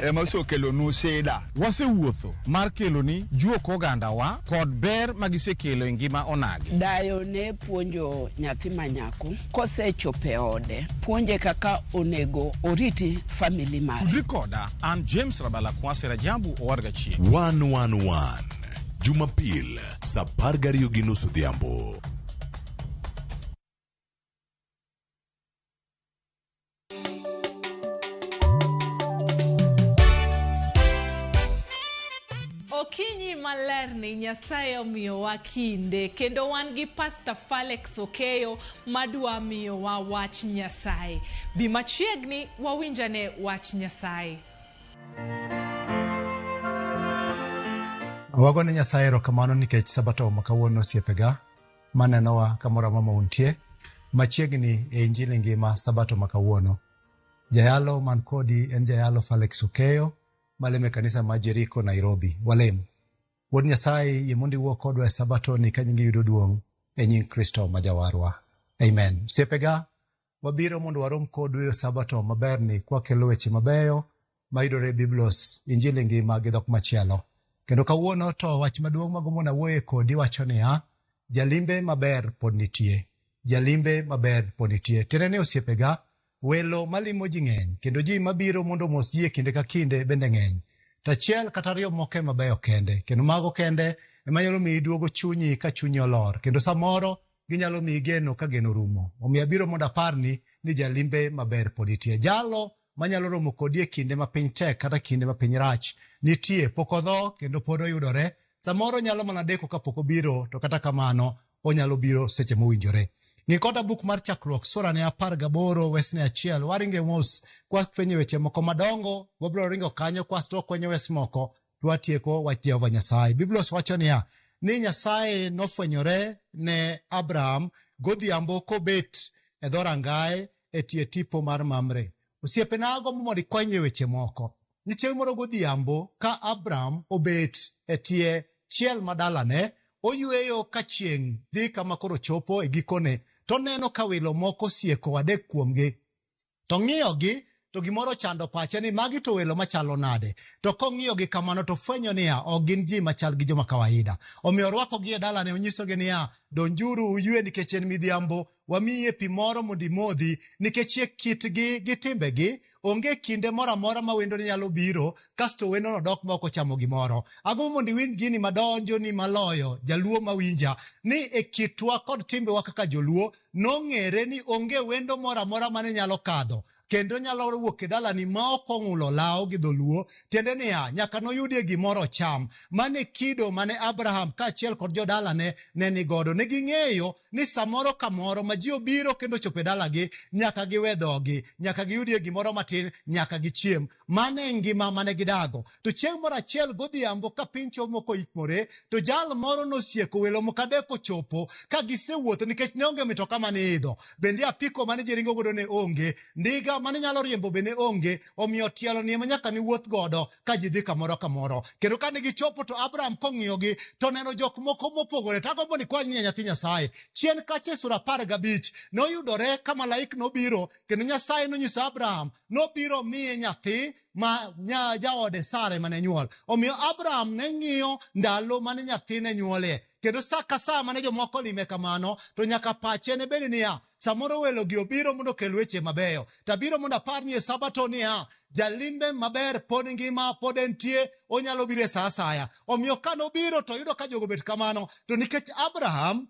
ema osekelonu sida. Wasewuotho mar keloni juok ogandawa kod ber magisekelo e ngima onagi. Dayo ne puonjo nyathi ma nyako kosechopo e ode, puonje kaka onego oriti famili mare. Tudri koda an James Rabala Kwasi Rajabu Owadga Chieng. 111 Jumapil saa 12:30 odhiambo. Okinyi malerni Nyasaye omiyowa kinde kendo wan gi Pastor Falex Okeyo madwa miyowa wach Nyasaye. Bi machiegni wawinjane wach Nyasaye. Wagone Nyasaye erokamano nikech sabato ma kawuono osiepega manenowa kamoro amora ma untie machiegni e Injili ngima sabato ma kawuono. Jayalo man kodi en jayalo Falex Okeyo malemo e kanisa ma Jericho Nairobi. Walem. Wuod Nyasaye yie mondo iwuo kodwa e sabato ni ka nyingi yudo duong' e nying Kristo ma jawarwa. Amen. Osiepega, wabiro mondo warom kodu e sabato maberni kwakelo weche mabeyo mayudore e Biblos Injili ngima gi dhok machielo. Kendo kawuono to wach maduong' magombo nawuoye kodi wacho niya, jalimbe maber pod nitie. Jalimbe maber pod nitie. Tiende ni osiepega, welo malimo ji ng'eny kendo ji mabiro mondo omos ji e kinde ka kinde bende ng'eny. To achiel kata ariyo moko ema beyo kende, kendo mago kende ema nyalo miyi duogo chunyi ka chunyi olor. Kendo samoro Ginyalo miyi geno ka geno orumo. Omiyo abiro mondo aparni ni jalimbe maber pod nitie. Jalo manyalo romo kodi e kinde ma piny tek kata kinde ma piny rach nitie, pok odho kendo pod oyudore. Samoro nyalo mana deko kapok obiro, to kata kamano onyalo biro seche mowinjore. Ng'i koda buk mar Chakruok sura ne 18 wesne 1. Waringe mos kwafwenyo weche moko madongo, wabiro ringo kanyo kasto wakwenyo wes moko to watieko wach Jehova Nyasaye. Biblos wacho niya, ni Nyasaye nofwenyore ne Abraham godhiambo kobet e dhorangaye e tie tipo mar Mamre. Osiepena, agombo mondo ikwanye weche moko. Ni chieng' moro godhiambo ka Abraham obet e tie chiel madalane, oyueyo ka chieng' dhi kama koro chopo e gikone, to oneno ka welo moko sieko adek kuomgi. To ng'iyogi to gimoro chando pache ni magi to welo machalo nade. To kong'iyogi kamano to fwenyo niya, ok gin ji machal gi joma kawaida. Omiyo orwakogi e dalane, onyisogi niya, donjuru uywe nikech en midhiambo, wamiye pi moro mondo imodhi, nikech e kitgi gi timbegi onge kinde moro amora ma wendo ne nyalo biro kasto wendono dok ma ok ochamo gimoro. Agombo mondo iwinj gini madonjo ni maloyo jaluo mawinja ni e kitwa kod timbewa kaka joluo nong'ere ni onge wendo moro amora mane nyalo kadho kendo nyalo wuok e dalani ma ok ong'ulo law gi dholuo, tiende niya, nyaka noyudie gimoro ocham. Mane kido mane Abraham kaachiel kod jodalane ne ni godo. Ne ging'eyo ni samoro kamoro ma ji obiro kendo ochopo e dalagi, nyaka giwe dhogi, nyaka giyudie gimoro matin, nyaka gichiem. Mano e ngima mane gidago. To chieng' moro achiel godhiambo ka piny chomo koikmore, to jal moro nosieko welo moko adek ochopo ka gisewuotho nikech ne onge mitoka mane idho. Bende apiko mane ji ringo godo ne onge, ndiga mane nyalo riembo be ne onge, omiyo tielo ni ema nyaka niwuoth godo ka ji dhi kamoro kamoro. Kendo kane gichopo to Abraham kong'iyogi to neno jok moko mopogore. To agombo ni kwany ni nyathi Nyasaye. Chien kacha e sura 15 noyudore ka malaik nobiro kendo Nyasaye nonyiso Abraham nobiro miye nyathi ma jaode Sara ema ne nyuol. Omiyo Abraham ne ng'iyo ndalo mane nyathine nyuolie. Kendo sa ka sa mane jomoko lime kamano, to nyaka pache ne bed niya, samoro welogi obiro mondo okel weche mabeyo. To abiro mondo apar ni e sabato niya, jalimbe maber pod ngima, pod entie, onyalo biro e sa asaya. Omiyo ka nobiro to oyudo ka jogo obet kamano, to nikech Abraham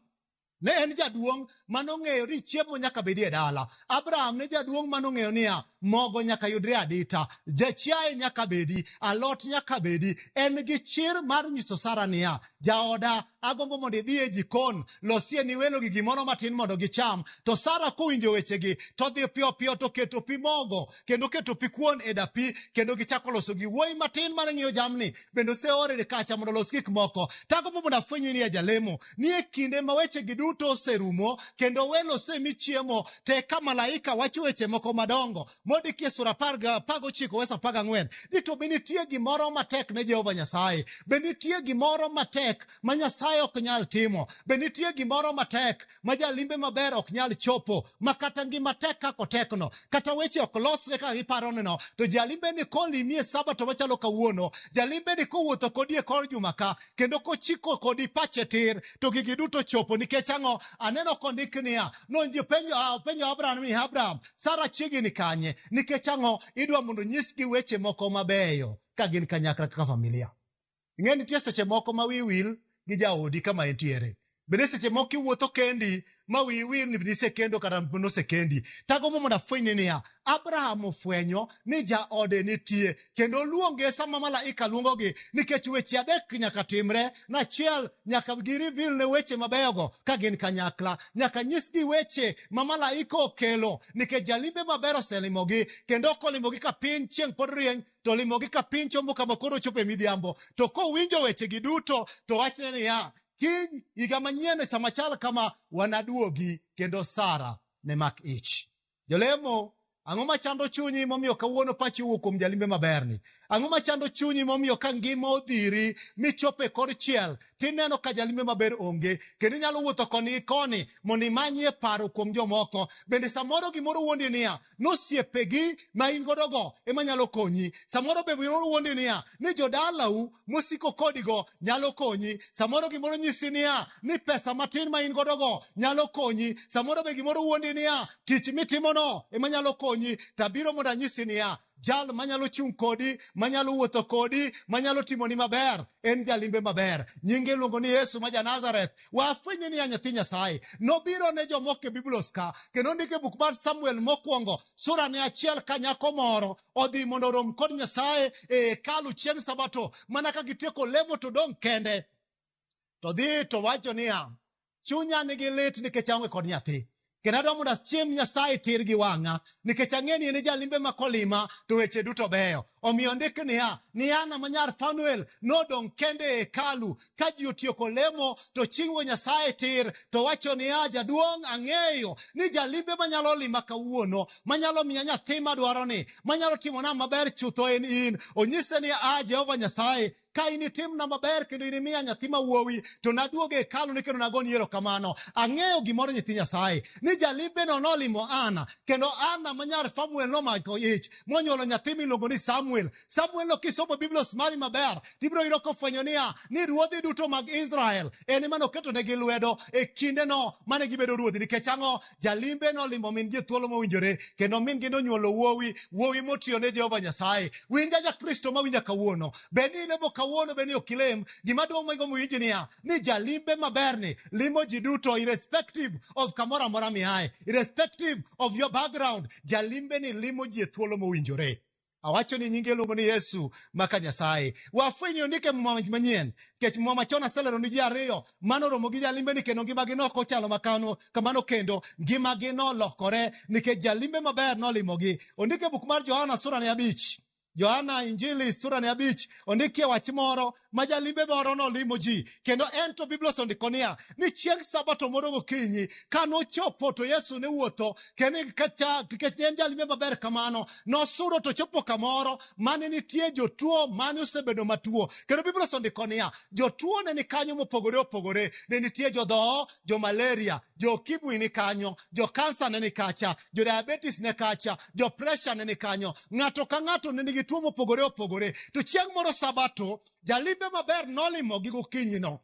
ne en jaduong' manong'eyo ni chiemo nyaka bedie e dala. Abraham ne jaduong' manong'eyo niya, mogo nyaka yudre adita, jachiaye nyaka bedi, alot nyaka bedi. En gi chir mar nyiso Sara niya, jaoda, agombo mondo idhi e jikon, losie ni welo gi gimoro matin mondo gicham. To Sara kowinjo wechegi, to dhi piyo piyo to keto pi mogo, kendo keto pi kuon e dapi, kendo gichako loso gi wuoyi matin mane ng'iyo jamni, bende oseore kacha mondo olos gik moko. Tagombo mondo afwenyni niya jalemo, ni e kinde ma wechegi duto oserumo, kendo welo osemi chiemo, to eka malaika wacho weche moko madongo mondiki e sura 19 wes 14 ni to be nitie gimoro matek ne Jehova Nyasaye? Be nitie gimoro matek ma Nyasaye ok nyal timo? Be nitie gimoro matek ma jalimbe maber ok nyal chopo, ma kata ngima tek kaka otekno, kata weche ok losre kaka giparoneno, to jalimbe ni kolimi e sabato machalo kawuono, jalimbe ni kowuotho kodi e kor juma ka, kendo kochiko kodi pache tir, to gigi duto chopo. Nikech ang'o? Aneno kondik niya, nonji penjo Abraham ni Abraham, Sara chiegi ni kanye? Nikech ang'o? Idwa mondo nyisgi weche moko mabeyo ka gin kanyakla kaka familia. Ing'e nitie seche moko ma wiyi wil gi jaodi kama entiere. Bende seche moko iwuotho kendi ma wiyi wil ni nisekendo kata nosekendi. Tagombo mondo afwenyni niya, Abraham ofwenyo ni jaode nitie kendo oluonge sama malaika luongogi nikech weche adek nyaka timre. Nachiel, nyaka gi reveal ne weche mabeyogo ka gin kanyakla. Nyaka nyisgi weche ma malaika okelo nikech jalimbe maber oselimogi kendo ok olimogi ka piny chieng' pod rieny to limogi ka piny chomo kama koro chopo e midhiambo. To kowinjo wechegi duto to wachne niya, kiny higa manyien e sama chal kama wanaduogi kendo Sara ne mak ich. Jolemo, ang'o machando chunyi momiyo kawuono pachi owuok kuom jalimbe maberni? Ang'o machando chunyi momiyo ka ngima odhiri michopo e kor chiel tineno ka jalimbe maber onge kendo inyalo wuotho koni gi koni mondo imanyie paro kuom jomoko? Bende samoro gimoro wuondi niya, nosiepegi ma in godo go ema nyalo konyi. Samoro be gimoro wuondi niya, ni jodalau mosiko kodigo nyalo konyi. Samoro gimoro nyisi niya, ni pesa matin ma in godo go nyalo konyi. Samoro be gimoro wuondi niya, tich mitimono ema nyalo konyi. Tabiro mondo anyisi niya, Jal manyalo chung' kodi, manyalo wuotho kodi, manyalo timoni maber, en jalimbe maber. Nyinge iluongo ni Yesu ma ja-Nazareth. Wafwenyo ni ya nyathi Nyasaye. Nobiro ne jomoko e Biblos ka, kendo ondiko e buk mar Samuel mokwongo, sura ne achiel ka nyako moro odhi mondo orom kod Nyasaye e hekalu chieng' Sabato, mana ka gitieko lemo to dong' kende. To dhi to wacho niya, chunya nigi lit nikech aonge kod nyathi. Kendo adwa mondo achiem Nyasaye tir gi wang'a, nikech ang'e ni en e jalimbe ma kolima to weche duto beyo. Omiyo ndik niya, ni Ana ma nyar Fanuel nodong' kende e hekalu ka ji otieko lemo to chiwo Nyasaye tir to wacho niya, jaduong' ang'eyo ni jalimbe manyalo lima kawuono, manyalo miya nyathi madwaroni, manyalo timona maber chutho en in. Onyise ni a Jehova Nyasaye, ka in itimna maber kendo in imiya nyathi ma wuowi to naduog e hekaluni kendo nagoni erokamano. Ang'eyo gimoro nyithi Nyasaye, ni jalimbeno nolimo Ana, kendo Ana ma nyar Fanuel nomako ich monyuolo nyathi miluongo ni Samuel. Samuel no kisomo Biblos mari maber tibiro yudo kofwenyo niya ni ruodhi duto mag Israel en ema noketonegi lwedo e kindeno mane gibedo ruodhi. Nikech ang'o? Jalimbe nolimo min gi e thuolo mowinjore kendo min gi nonyuolo wuowi, wuowi motiyo ne Jehova Nyasaye. Winja Jakristo mawinja kawuono, bed ni ilemo kawuono, bed ni ok ilem, gima duong' ma winji niya ni jalimbe maberni limo ji duto irrespective of kamoro amora miaye, irrespective of your background, jalimbe ni limo ji e thuolo mowinjore. Awacho ni nyinge iluongo ni Yesu maka Nyasaye. Wafwenyo ndike e Muma manyien, nikech Muma machon aselero ni ji ariyo mano romo gi jalimbe ni kendo ngimagi nok ochalo makano kamano kendo ngimagi nolokore nikech jalimbe maber nolimogi. Ondike e buk mar Johana sura ne 5. Johana Injili sura ne 5 ondikie wach moro ma jalimbe moro nolimo ji kendo en to Biblos ondiko niya ni chieng' Sabato moro gokinyi ka nochopo to Yesu ne wuotho kendo nikech ne en jalimbe maber kamano nosudo to chopo kamoro mane nitie jotuo mane osebedo matuo kendo Biblos ondiko niya jotuo ne ni kanyo mopogore opogore, ne nitie jodhoho, jo malaria, jo ukimwi ni kanyo, jo kansa ne ni kacha, jo diabetes ne kacha, jo pressure ne ni kanyo. Ng'ato ka ng'ato ne nigi tuo mopogore opogore. To chieng' moro Sabato, jalimbe maber nolimogi gokinyino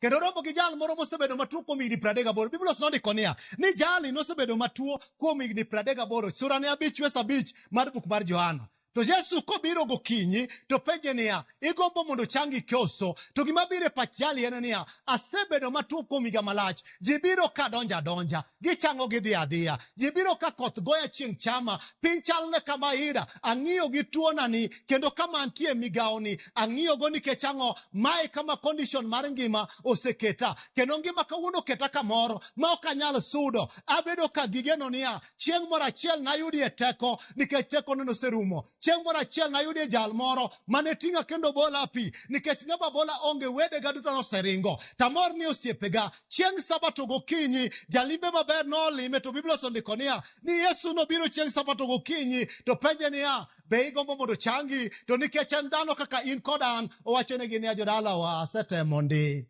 kendo romo gi jal moro mosebedo matuo kuom higni 38. Biblos nondiko niya ni jali nosebedo matuo kuom higni 38, sura ne 5 wes 5 mar buk mar Johana. To Yesu kobiro gokinyi to penje niya, igombo mondo ochangi koso? To gima biro e pach jali en niya, asebedo matuo kuom higa malach, ji biro ka donja adonja, gichango gidhi adhiya, ji biro ka koth goya chieng' chama, piny chalne kama ira, ang'iyo gi tuonani kendo kama antie e migawoni, ang'iyogo nikech ang'o? Mae kama condition mar ngima oseketa, kendo ngima kawuono oketa kamoro ma ok anyal sudo. Abedo ka gigeno niya, chieng' moro achiel nayudie teko nikech tekone noserumo. Chieng' moro achiel nayudie jal moro mane ting'a kendo bola pi nikech ng'ama bola onge, wedega duto noseringo. Tamor ni osiepega, chieng' Sabato gokinyi jalimbe maber nolime to Biblia osendiko niya ni Yesu nobiro chieng' Sabato gokinyi to penje niya, be igombo mondo ochangi? To nikech en dhano kaka in kod an, owachonegi niya, jodalawa, asetemo ndi,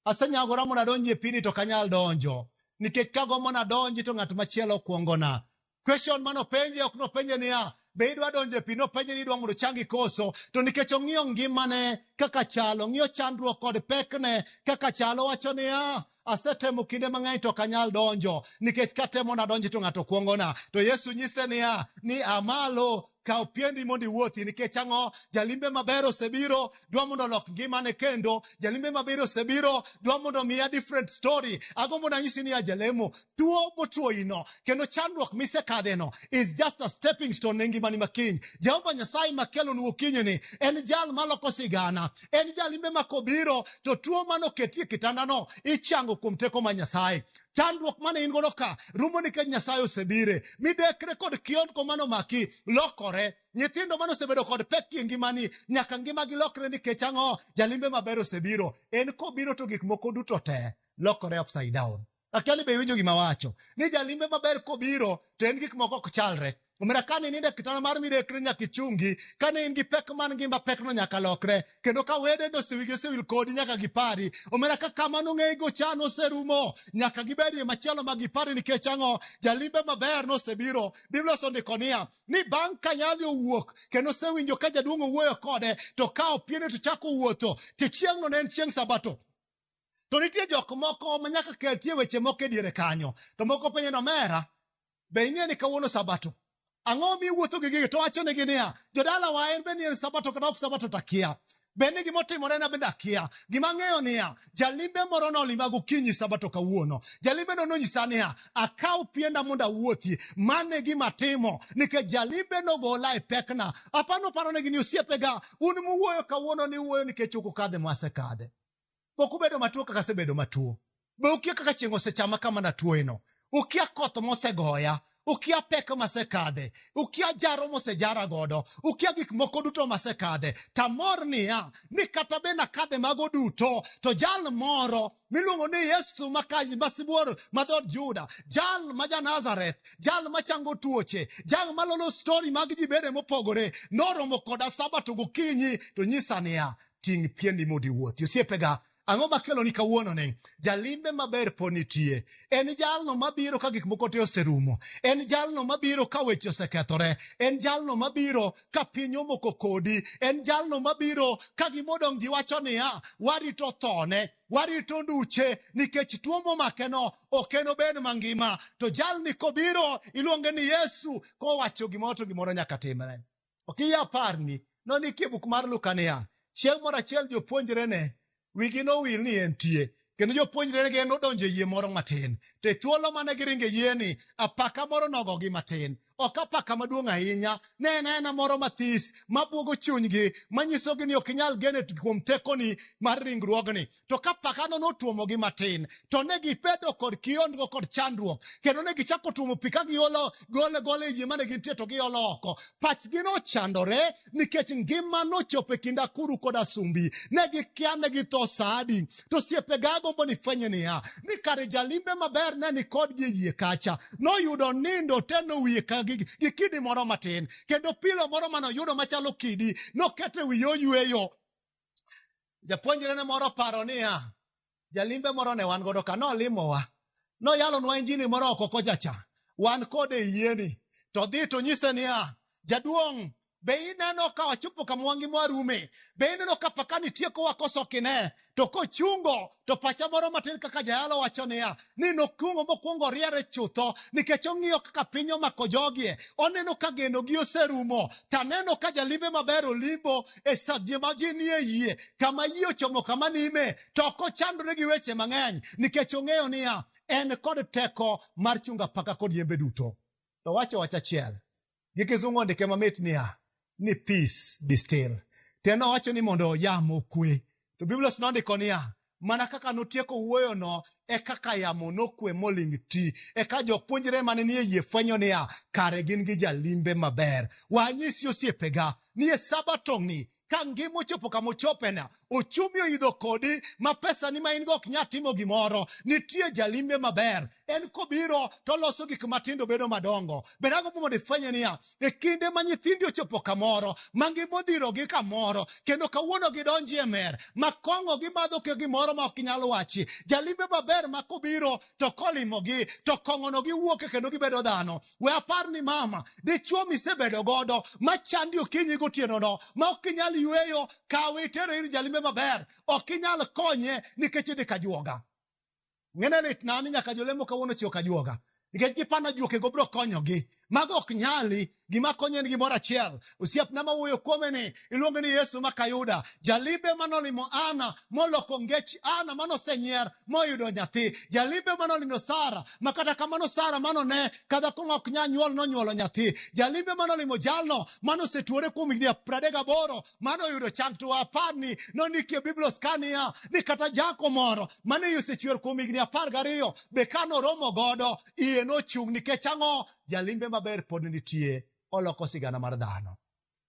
asenyagora mondo adonji e pini to ok anyal donjo nikech kagombo nadonji to ng'at machielo kuongona. Question manopenje ok nopenje niya be idwa donjo e pi, nopenje ni idwa mondo ochangi koso. To nikech ong'iyo ngimane kaka chalo, ong'iyo chandruok kod pekne kaka chalo, owacho niya asetemo kinde mang'eny to ok anyal donjo nikech katemo nadonji to ng'ato kuongona. To Yesu nyise niya ni amalo, kaw piendi mondo iwuothi. Nikech ang'o? Jalimbe maber osebiro, dwa mondo olok ngimane kendo. Jalimbe maber osebiro, dwa mondo omiya different story. Agombo mondo anyisi niya jalemo, tuo motuoyino kendo chandruok misekadheno is just a stepping stone ne ngimani makiny. Jehova Nyasaye makelonu okinyini en jal maloko sigana, en jalimbe ma kobiro to tuo manoketie kitandano ichango kuom teko mar Nyasaye. Chandruok mane in godo ka rumo nikech Nyasaye osebire. Midekre kod kionko mane omaki lokore. Nyithindo mane osebedo kod pek e ngimani nyaka ngimagi lokre nikech ang'o? Jalimbe maber osebiro. En kobiro to gik moko duto te lokore upside down. Akia ni be iwinjo gima awacho ni jalimbe maber kobiro to en gik moko ok chalre. Omera kane inindo e kitanda mar midekre nyaka ichungi, kane in gi pek mar ngima pekno nyaka lokre, kendo ka wede nosewigi osewil kodi nyaka gipari. Omera ka kama nong'eyigo cha noserumo, nyaka gibedie machielo ma gipari nikech ang'o? Jalimbe maber nosebiro. Biblia osendiko niya ni bang' ka yali owuok kendo osewinjo ka jaduong' owuoyo kode to kawo piene to chako wuotho, to chieng'no ne en chieng' Sabato. To nitie jok moko ma nyaka ketie weche moko e diere kanyo, to moko penjo ni omera, be ing'e ni kawuono Sabato? Ang'o miwuotho gi gigi? To wachonegi niya, jodalawa en be ni en sabato kata ok sabato to akia. Bende gima otimorena bende akia. Gima ang'eyo niya, jalimbe moro nolima gokinyi sabato kawuono. Jalimbeno nonyisa niya, akaw pienda mondo awuothi. Mano e gima atimo nikech jalimbe nogola e pekna. Apano paronegi ni osiepega, un muwuoyo kawuono ni uwuoyo nikech ok ukadhe mwasekadhe. Pok ubedo matuo kaka asebedo matuo. Be ukia kaka chieng' osechama kama natuoyeno? Ukia koth mosegoya? Ukia pek masekadhe? Ukia jaro mosejara godo? Ukia gik moko duto masekadhe? Tamor niya, ni kata bed nakadhe mago duto, to jal moro miluongo ni Yesu masibuor ma dhood Juda, jal ma ja Nazareth, jal machango tuoche, jal malolo stori mag ji bede mopogore, noromo koda Sabato gokinyi to nyisa niya, ting' piendi mondo iwuothi. Osiepega, ang'o makeloni kawuono ni jalimbe maber pod nitie? En jalno mabiro ka gik moko te oserumo. En jalno mabiro ka weche osekethore. En jalno mabiro ka piny omoko kodi. En jalno mabiro ka gimodong' ji wacho niya, warito thone, warito nduche, nikech tuo momakeno ok enobed mangima. To jalni kobiro iluonge ni Yesu, kowacho gimoro to gimoro nyaka timre. Ok iya parni, nondiki e buk mar Luka niya, chieng' moro achiel jopuonjrene wigi nowil ni entie, kendo jopuonjrene nodonjo e yie moro matin. To e thuolo mane giringo e yieni, apaka moro nogogi matin. Ok apaka maduong' ahinya, ne en aena moro mathis mabuogo chunygi, manyisogi ni ok inyal geno kuom tekoni mar ringruogni. To ka apakano notuomogi matin, to ne gibedo kod kiondgo kod chandruok, kendo ne gichako tuomo pi ka giolo gole gole e yie mane gintie to giolo oko. Pachgi nochandore nikech ngima nochopo e kind akuru kod asumbi. Ne gikia ne githo sa adi. To osiepega agombo ni fwenye niya, ni kare jalimbe maber ne ni kodgi e yie kacha. Noyudo nindo teno wiye ka gi kidi moro matin, kendo pilo moro manoyudo machalo kidi noketo e wiye oyweyo. Japuonjrene moro paro niya, jalimbe moro ne wan godo ka, nolimowa, noyalonwa injili moro oko kocha cha, wan kode e yieni. To dhi to nyise niya, jaduong', be ineno ka wachopo kama wangi mwarume? Be ineno ka paka nitie kowa koso ok ine? To kochungo to pacha moro matin kaka jayalo wacho niya, ni nokungo mokwongo oriere chutho, nikech ong'iyo kaka piny omako jogie, oneno ka genogi oserumo. Taneno ka jalimbe maber olimbo e sa ma ji nie yie, kama yie ochomo kama nime, to ok ochandore gi weche mang'eny, nikech ong'eyo niya, en kod teko mar chungo apaka kod yembe duto. To wacho wach achiel, gi kizungu ondike mamit niya, ni peace be still. Te nowacho ni mondo yamo okwe. To Biblos nondiko niya, mana kaka notieko wuoyono, e kaka yamo nokwe moling' ti. Eka jopuonjre mane nie yie fwenyo niya, kare gin gi jalimbe maber. Wanyisi osiepega ni e sabatoni ka ngima ochopo kama ochopena, ochumi oidho kodi ma pesani ma in go ok nyal timo gimoro, nitie jalimbe maber. En kobiro to oloso gik matindo bedo madongo. Bende agombo mondo ifwenye niya, e kinde ma nyithindi ochopo kamoro, ma ngima odhirogi kamoro, kendo kawuono gidonji e mer, ma kong'o gimadho ke gimoro ma ok inyal wachi, jalimbe maber ma kobiro to kolimogi, to kong'ono giwuoke kendo gibedo dhano. We apar ni mama, dichuo misebedo godo, machandi okinyi gotieno no, ma ok inyal yweyo, kawe itere ir jalimbe maber, ok inyal konye nikech idhi kajuoga. Ng'ene litna ni nyaka jolemo kawuono chiwo kajuoga, nikech gipano ajuokego biro konyogi. Mago ok nyali. Gima konyo en gimoro achiel. Osiepna mawuoyo kuome ni iluonge ni Yesu ma Kayuda, jalimbe manolimo Ana moloko ngech Ana manosenyier moyudo nyathi, jalimbe manolimo Sara ma kata kamano Sara manone ka dhako ma ok nyal nyuol nonyuolo nyathi, jalimbe manolimo jalno manosetuore kuom higni 38 manoyudo chang. To apar ni nondikie Biblos kaniya ni kata jako moro mane iye osechwer kuom higni 12 be kanoromo godo iye nochung'. Nikech ang'o? Jalimbe maber pod nitie, oloko sigana mar dhano.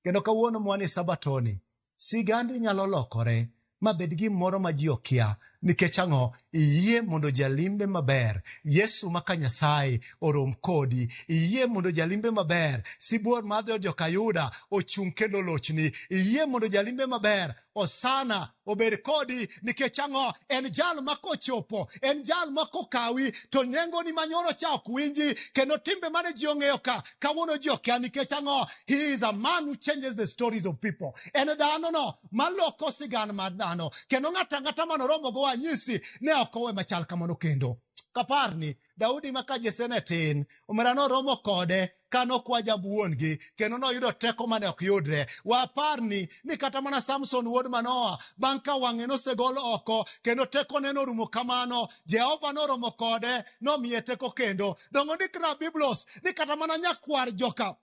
Kendo kawuono mwan e sabatoni, sigandi nyalo lokore ma bed gimoro ma ji okia. Nikech ang'o? Iyie mondo jalimbe maber, Yesu ma ka Nyasaye, orom kodi. Iyie mondo jalimbe maber, sibuor mar dhood joka Yuda, ochung' kendo olochni. Iyie mondo jalimbe maber, Osana, obed kodi. Nikech ang'o? En jal ma kochopo, en jal ma kokawi, to nengoni manyoro cha ok winji, kendo timbe mane ji ong'eyo ka, kawuono ji okia. Nikech ang'o? He is a man who changes the stories of people. En dhano no maloko sigana mar dhano, kendo ng'ato ang'ata manoromo go anyisi ne ok owe machal kamano kendo. Kaparni Daudi ma ka Jesse ne tin, omera noromo kode ka nokwa jamb wuon-gi kendo noyudo teko mane ok yudre. Waparni ni kata mana Samson wuod Manoa bang' ka wang'e nosegol oko kendo tekone norumo kamano, Jehova noromo kode nomiye teko kendo. Donge ondikna Biblos ni kata mana nyakwar joka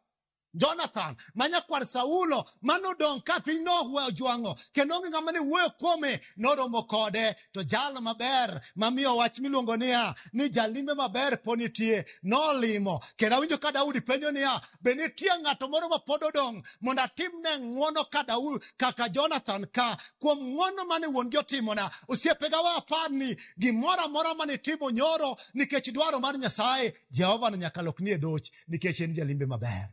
Jonathan ma nyakwar Saulo manodong' ka piny nojwang'o kendo onge ng'ama ne wuoyo kuome noromo kode. To jal maber mamiyo wach miluongo niya ni jalimbe maber po nitie nolimo. Kendo awinjo ka Daudi penjo niya, be nitie ng'ato moro ma pod odong' mondo atimne ng'wono ka Daudi kaka Jonathan ka kuom ng'wono mane wuon-gi otimona. Osiepega wa apar ni gimoro amora mane itimo nyoro nikech dwaro mar Nyasaye, Jehova no nyaka lokni e dhoch nikech en jalimbe maber.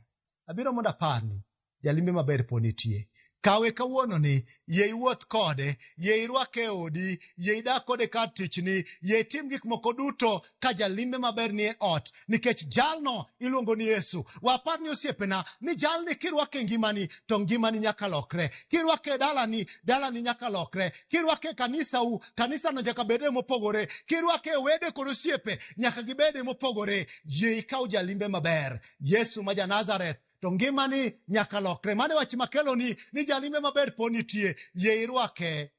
Abiro mondo aparni jalimbe maber po nitie. Kawe kawuono ni, yie iwuoth kode, yie irwake e odi, yie idag kode kar tichni, yie itim gik moko duto ka jalimbe maber nie ot, nikech jalno iluongo ni Yesu. Wapar ni osiepena ni jalni kirwake e ngimani to ngimani nyaka lokre. Kirwake e dalani, dalani nyaka lokre. Kirwake e kanisau, kanisano nyaka bede mopogore. Kirwake e wede kod osiepe, nyaka gibede mopogore. Yie ikaw jalimbe maber, Yesu ma ja Nazareth, to ngimani nyaka lokre. Mano e wach makeloni ni jalimbe maber po nitie, yie irwake.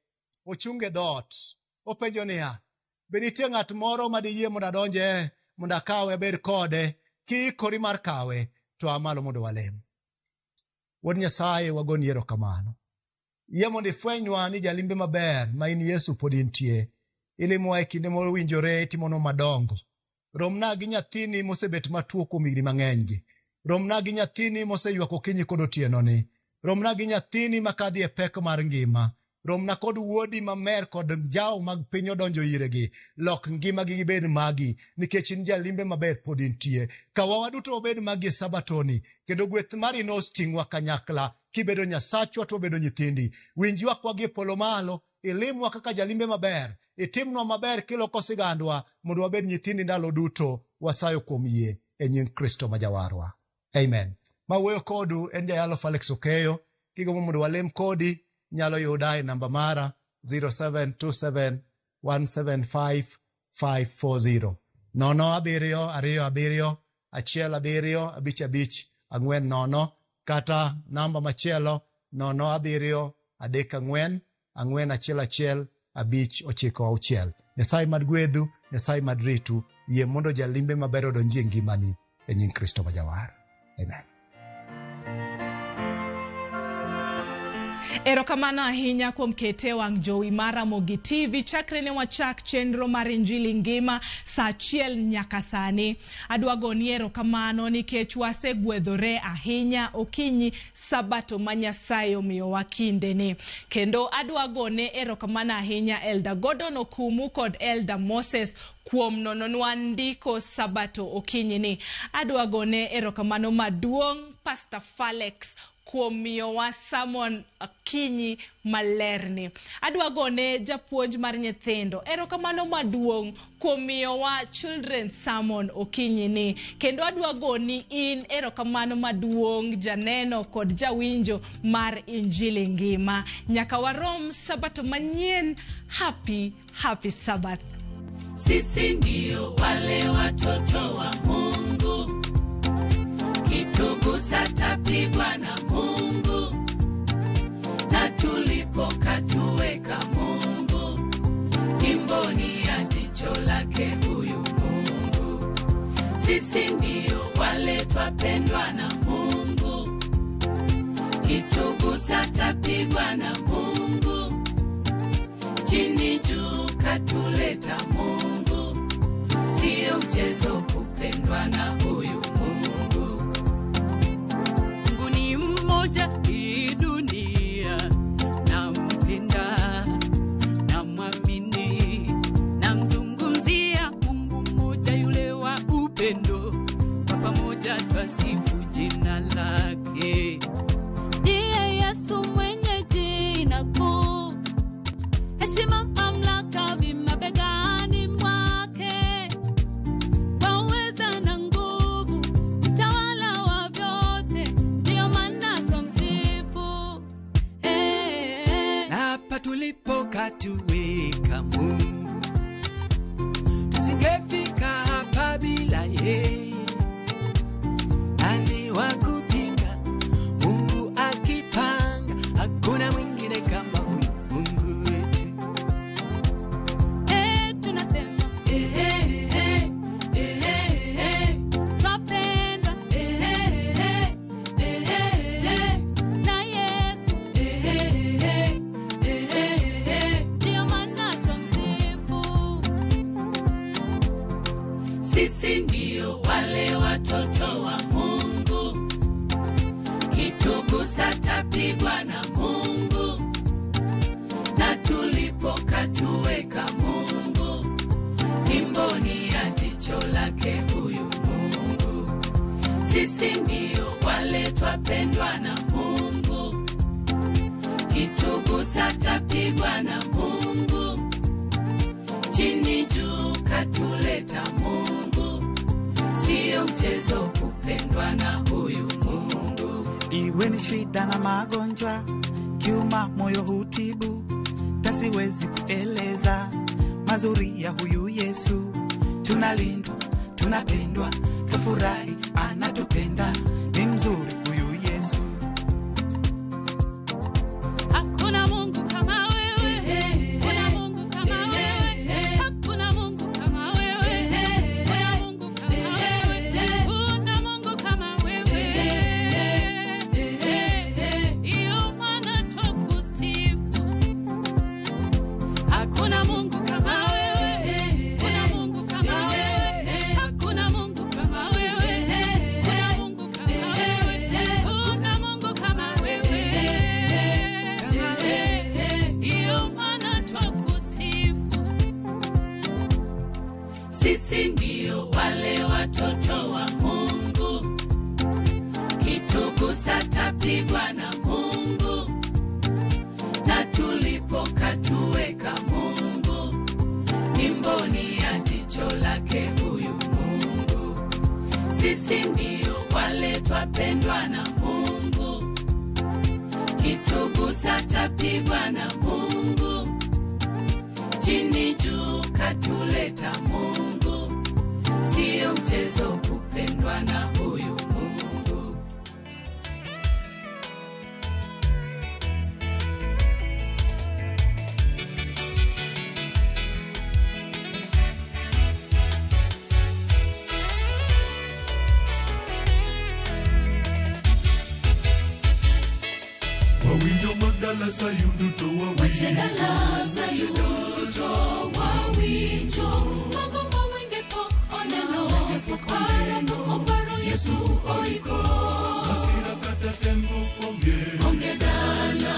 Ochung' e dhoot, openjo niya, be nitie ng'at moro ma diyie mondo adonje mondo akawe abed kode? Kiikori mar kawe, to aa malo mondo walem. Wuod Nyasaye, wagoni erokamano. Yie mondo ifwenynwa ni jalimbe maber ma in Yesu pod intie. Ilimowa e kinde mowinjore, itimonwa madongo. Romna gi nyathini mosebet matuo kuom higni mang'enygi. Romna gi nyathini moseywak okinyi kod otienoni. Romna gi nyathini makadhi e pek mar ngima. Romna kod wuodi mamer kod njawo mag piny odonjo iregi. Lok ngimagi gibed magi, nikech in jalimbe maber pod intie. Kawa waduto wabed magi e sabatoni, kendo gweth mari nosting'wa kanyakla. Kibedo Nyasachwa to wabedo nyithindi. Winj ywakwa gi e polo malo, ilimwa kaka jalimbe maber, itimnwa maber kiloko sigandwa mondo wabed nyithindi ndalo duto. Wasayo kuom yie e nying Kristo ma Jawarwa. Amen. Ma wuoyo kodu en jayalo Felix Okeyo. Kigombo mondo walem kodi, nyalo yuda e namba mara 0727 175 540. 0 7 2 7 1 5 5 4 0 kata namba machielo 0 7 3 4 4 1 1 5 9 6. Nyasaye mad gwedhu, Nyasaye mad ritu, yie mondo jalimbe maber odonji e ngimani e nying Kristo ma Jawar. Amen. Erokamano ahinya kuom kete wang' jowi mar Ramogi TV chakre ne wachak chenro mar Injili Ngima saa achiel nyaka sani. Adwa goni erokamano nikech wasegwedhore ahinya okinyi sabato ma Nyasaye omiyowa kindeni. Kendo adwa gone erokamano ahinya Elder Gordon Okumu kod Elder Moses kuom nononwa ndiko sabato okinyi ni. Adwa gone erokamano maduong' Pastor Falex kuom miyowa sermon okinyi malerni. Adwa gone japuonj mar nyithindo erokamano maduong' kuom miyowa children sermon okinyi ni. Kendo adwa goni in erokamano maduong' janeno kod jawinjo mar Injili Ngima. Nyaka warom sabato manyien. Happy, happy Sabbath. Sisi ndio wale watoto wa Mungu, kitugusa tapigwa na Mungu, na tulipokatuweka Mungu, kimboni ya jicho lake huyu Mungu. Sisi ndio wale twapendwa na Mungu, kitugusa tapigwa na Mungu, chini juu katuleta Mungu, sio mchezo kupendwa na huyu Mungu. Mungu ni mmoja, hii dunia nampenda, namwamini, namzungumzia Mungu mmoja yule wa upendo, kwa pamoja twasifu jina lake. Ndiye Yesu mwenye jina kuu, heshima mamlaka vimabegani mwake, kwa uweza na nguvu, mtawala wa vyote, ndiyo maana twamsifu. Na hapa tulipokatuweka Mungu, tusingefika hapa bila yeye. ndio wale watoto wa Mungu, kitugusa tapigwa na Mungu, na tulipokatuweka Mungu, ni mboni ya jicho lake huyu Mungu. Sisi ndio wale twapendwa na Mungu, kitugusa tapigwa na Mungu, chini juu katuleta Mungu, sio mchezo kupendwa na huyu Mungu. Iwe ni shida na magonjwa, kiuma moyo hutibu, tasiwezi kueleza mazuri ya huyu Yesu. Tunalindwa, tunapendwa, tufurahi, anatupenda, ni mzuri huyu Yesu. Hakuna Mungu kama wewe, hakuna Mungu kama wewe, hakuna Mungu kama wewe, hakuna Mungu kama wewe, hakuna Mungu kama wewe. Iyo maana twakusifu. Hakuna Mungu kama wewe, hakuna Mungu kama wewe, hakuna Mungu kama wewe, hakuna Mungu kama wewe, hakuna Mungu kama wewe. Iyo maana twakusifu. Sisi ndio wale watoto wa Mungu, kitugusa tapigwa na Mungu, na tulipokatuweka Mungu, ni mboni ya jicho lake huyu Mungu. Sisi ndio wale twapendwa na Mungu, kitugusa tapigwa na Mungu, chini juu katuleta Mungu, sio mchezo kupendwa na huyu Mungu. Wawinjo magdala Sayun duto Weche wawinjo. dala Sayun duto wawinjo, mago ma wenge pok oneno, paro pok oparo Yesu oiko. Masira kata temruok onge. Onge dala,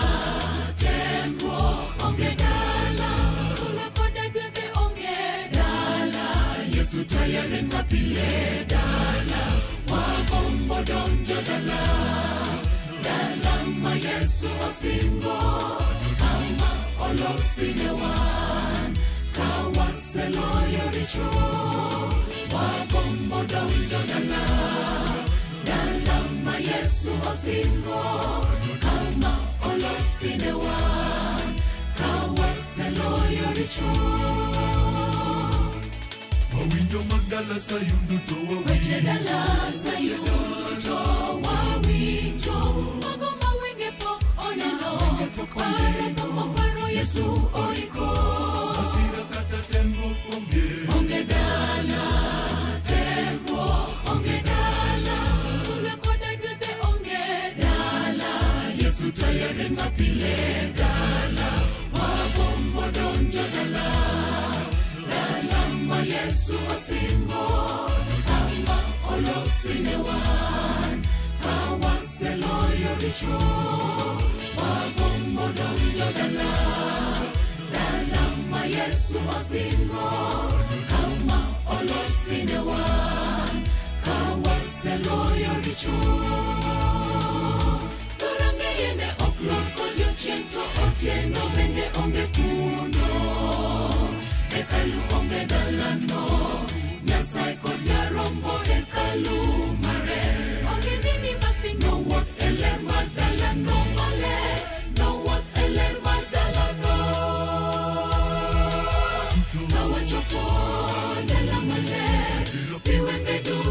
temruok onge dala, sulwe koda dwe be onge dala, Yesu tayari mapile dala, wagombo donjo dala, dala ma Yesu osingo, kama olosine wan, ka waseloyo richo, wagombo donjo dala, dala ma Yesu osingo, kama olosine wan, ka waseloyo richo. Wawinjo magdala Sayun duto Weche wawinjo. dala Sayun duto wawinjo, mago ma wenge pok oneno, paro pok oparo Yesu oiko. Masira kata temruok onge. Onge dala, temruok onge dala, sulwe koda dwe be onge dala, Yesu tayari mapile dala, wagombo donjo dala, dala ma Yesu osingo, kama olosine wan, ka waseloyo richo, wagombo donjo dala, dala ma Yesu osingo, kama olosine wan, ka waseloyo richo. Dhorange yende ok lor kodiochieng' to otieno bende onge kuno, hekalu onge dalano, Nyasaye kod Nyarombo hekalu mare. Onge dini mag piny nowuoth e ler mar dalano maler, nowuoth e ler mar dalano. Ka wachopo dala maler, pi wenge duto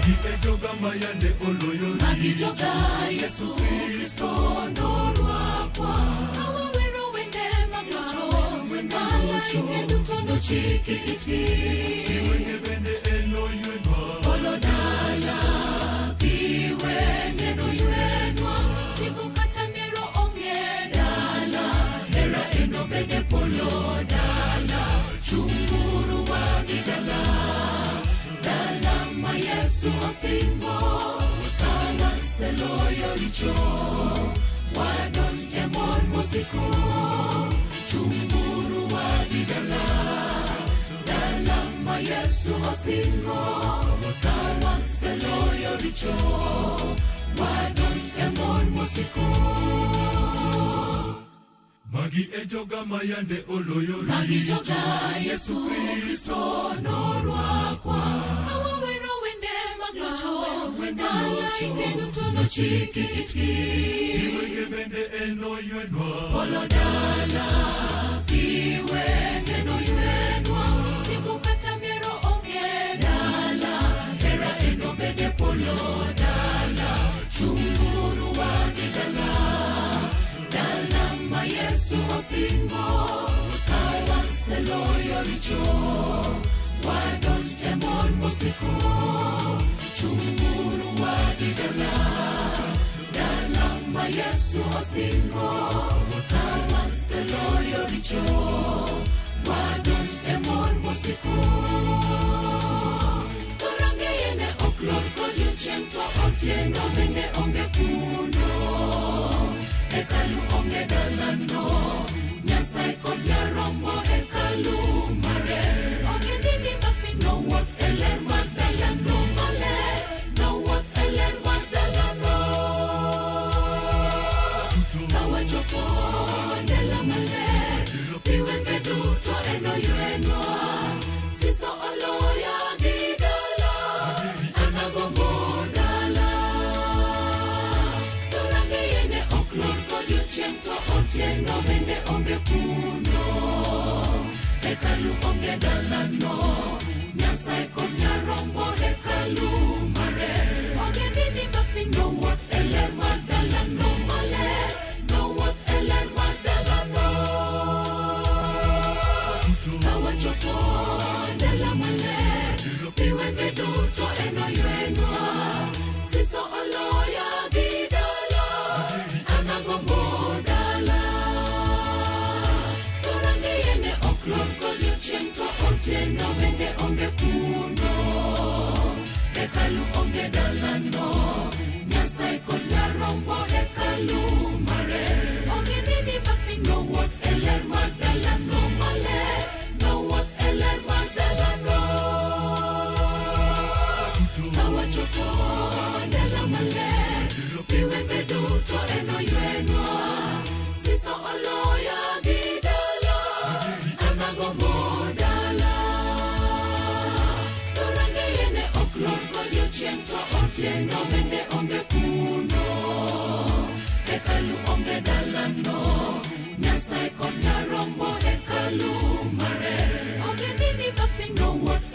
Magi e joga ma yande oloyo Magi joga Yesu Kristo norwakwa. Awawero wende mag locho, malaike duto nochiki itgi. Kiwenge bende enoywenwa. Polo dala, pi wenge noywenwa. Siku kata miero onge dala, hera enobed e polo dala. Chunguru wagi dala, dala ma Yesu osingo. Kawaseloyo richo, wadonj e mor mosiko. Chunguru wadhi dala, dala ma Yesu osingo. Kawaseloyo richo, wadonj e mor mosiko. Magi e joga ma yande oloyo Magi joga Yesu Kristo norwakwa. Awawero wende mag locho, malaike duto nochiki itgi. Kiwenge bende enoywenwa. Polo dala, pi wenge noywenwa. Siku kata miero onge dala, hera enobed e polo dala. Chunguru wadhi dala, dala ma Yesu osingo. Kawaseloyo richo, wadonj e mor mosiko. Chunguru wadhi dala, dala ma Yesu osingo. Kawaseloyo richo, wadonj e mor mosiko. Dhorangeye ne ok lor godiechieng' to otieno bende onge kuno. Hekalu onge dalano, Nyasaye kod Nyarombo hekalu mare. Ogendini mag piny nowuoth e ler mar dalano maler, nowuoth e ler mar dalano. Ka wachopo dala maler, pi wenge duto enoywenwa. Siso oloya gi dala, an agombo dala. Dhorangeye ne ok lor godiechieng' to otieno bende onge kuno. Hekalu onge dalano, Nyasaye kod Nyarombo hekalu mare. Ogendini mag piny nowuoth e ler mar dalano maler, nowuoth e ler mar dalano. Ka wachopo dala maler, pi wenge duto enoywenwa. Siso oloya gi dala, an agombo dala. Dhorangeye ne ok lor godiechieng' to otieno bende onge kuno. Hekalu onge dalano, Nyasaye kod Nyarombo hekalu mare. Ogendini mag piny nowuoth e ler mar dalano maler, nowuoth e ler mar dalano. Ka wachopo dala maler, pi wenge duto enoywenwa. Siso oloya gi dala, an agombo dala. Dhorangeye ne ok lor godiechieng' to otieno bende onge kuno. Hekalu onge dalano, Nyasaye kod Nyarombo hekalu mare. Ogendini mag piny nowuoth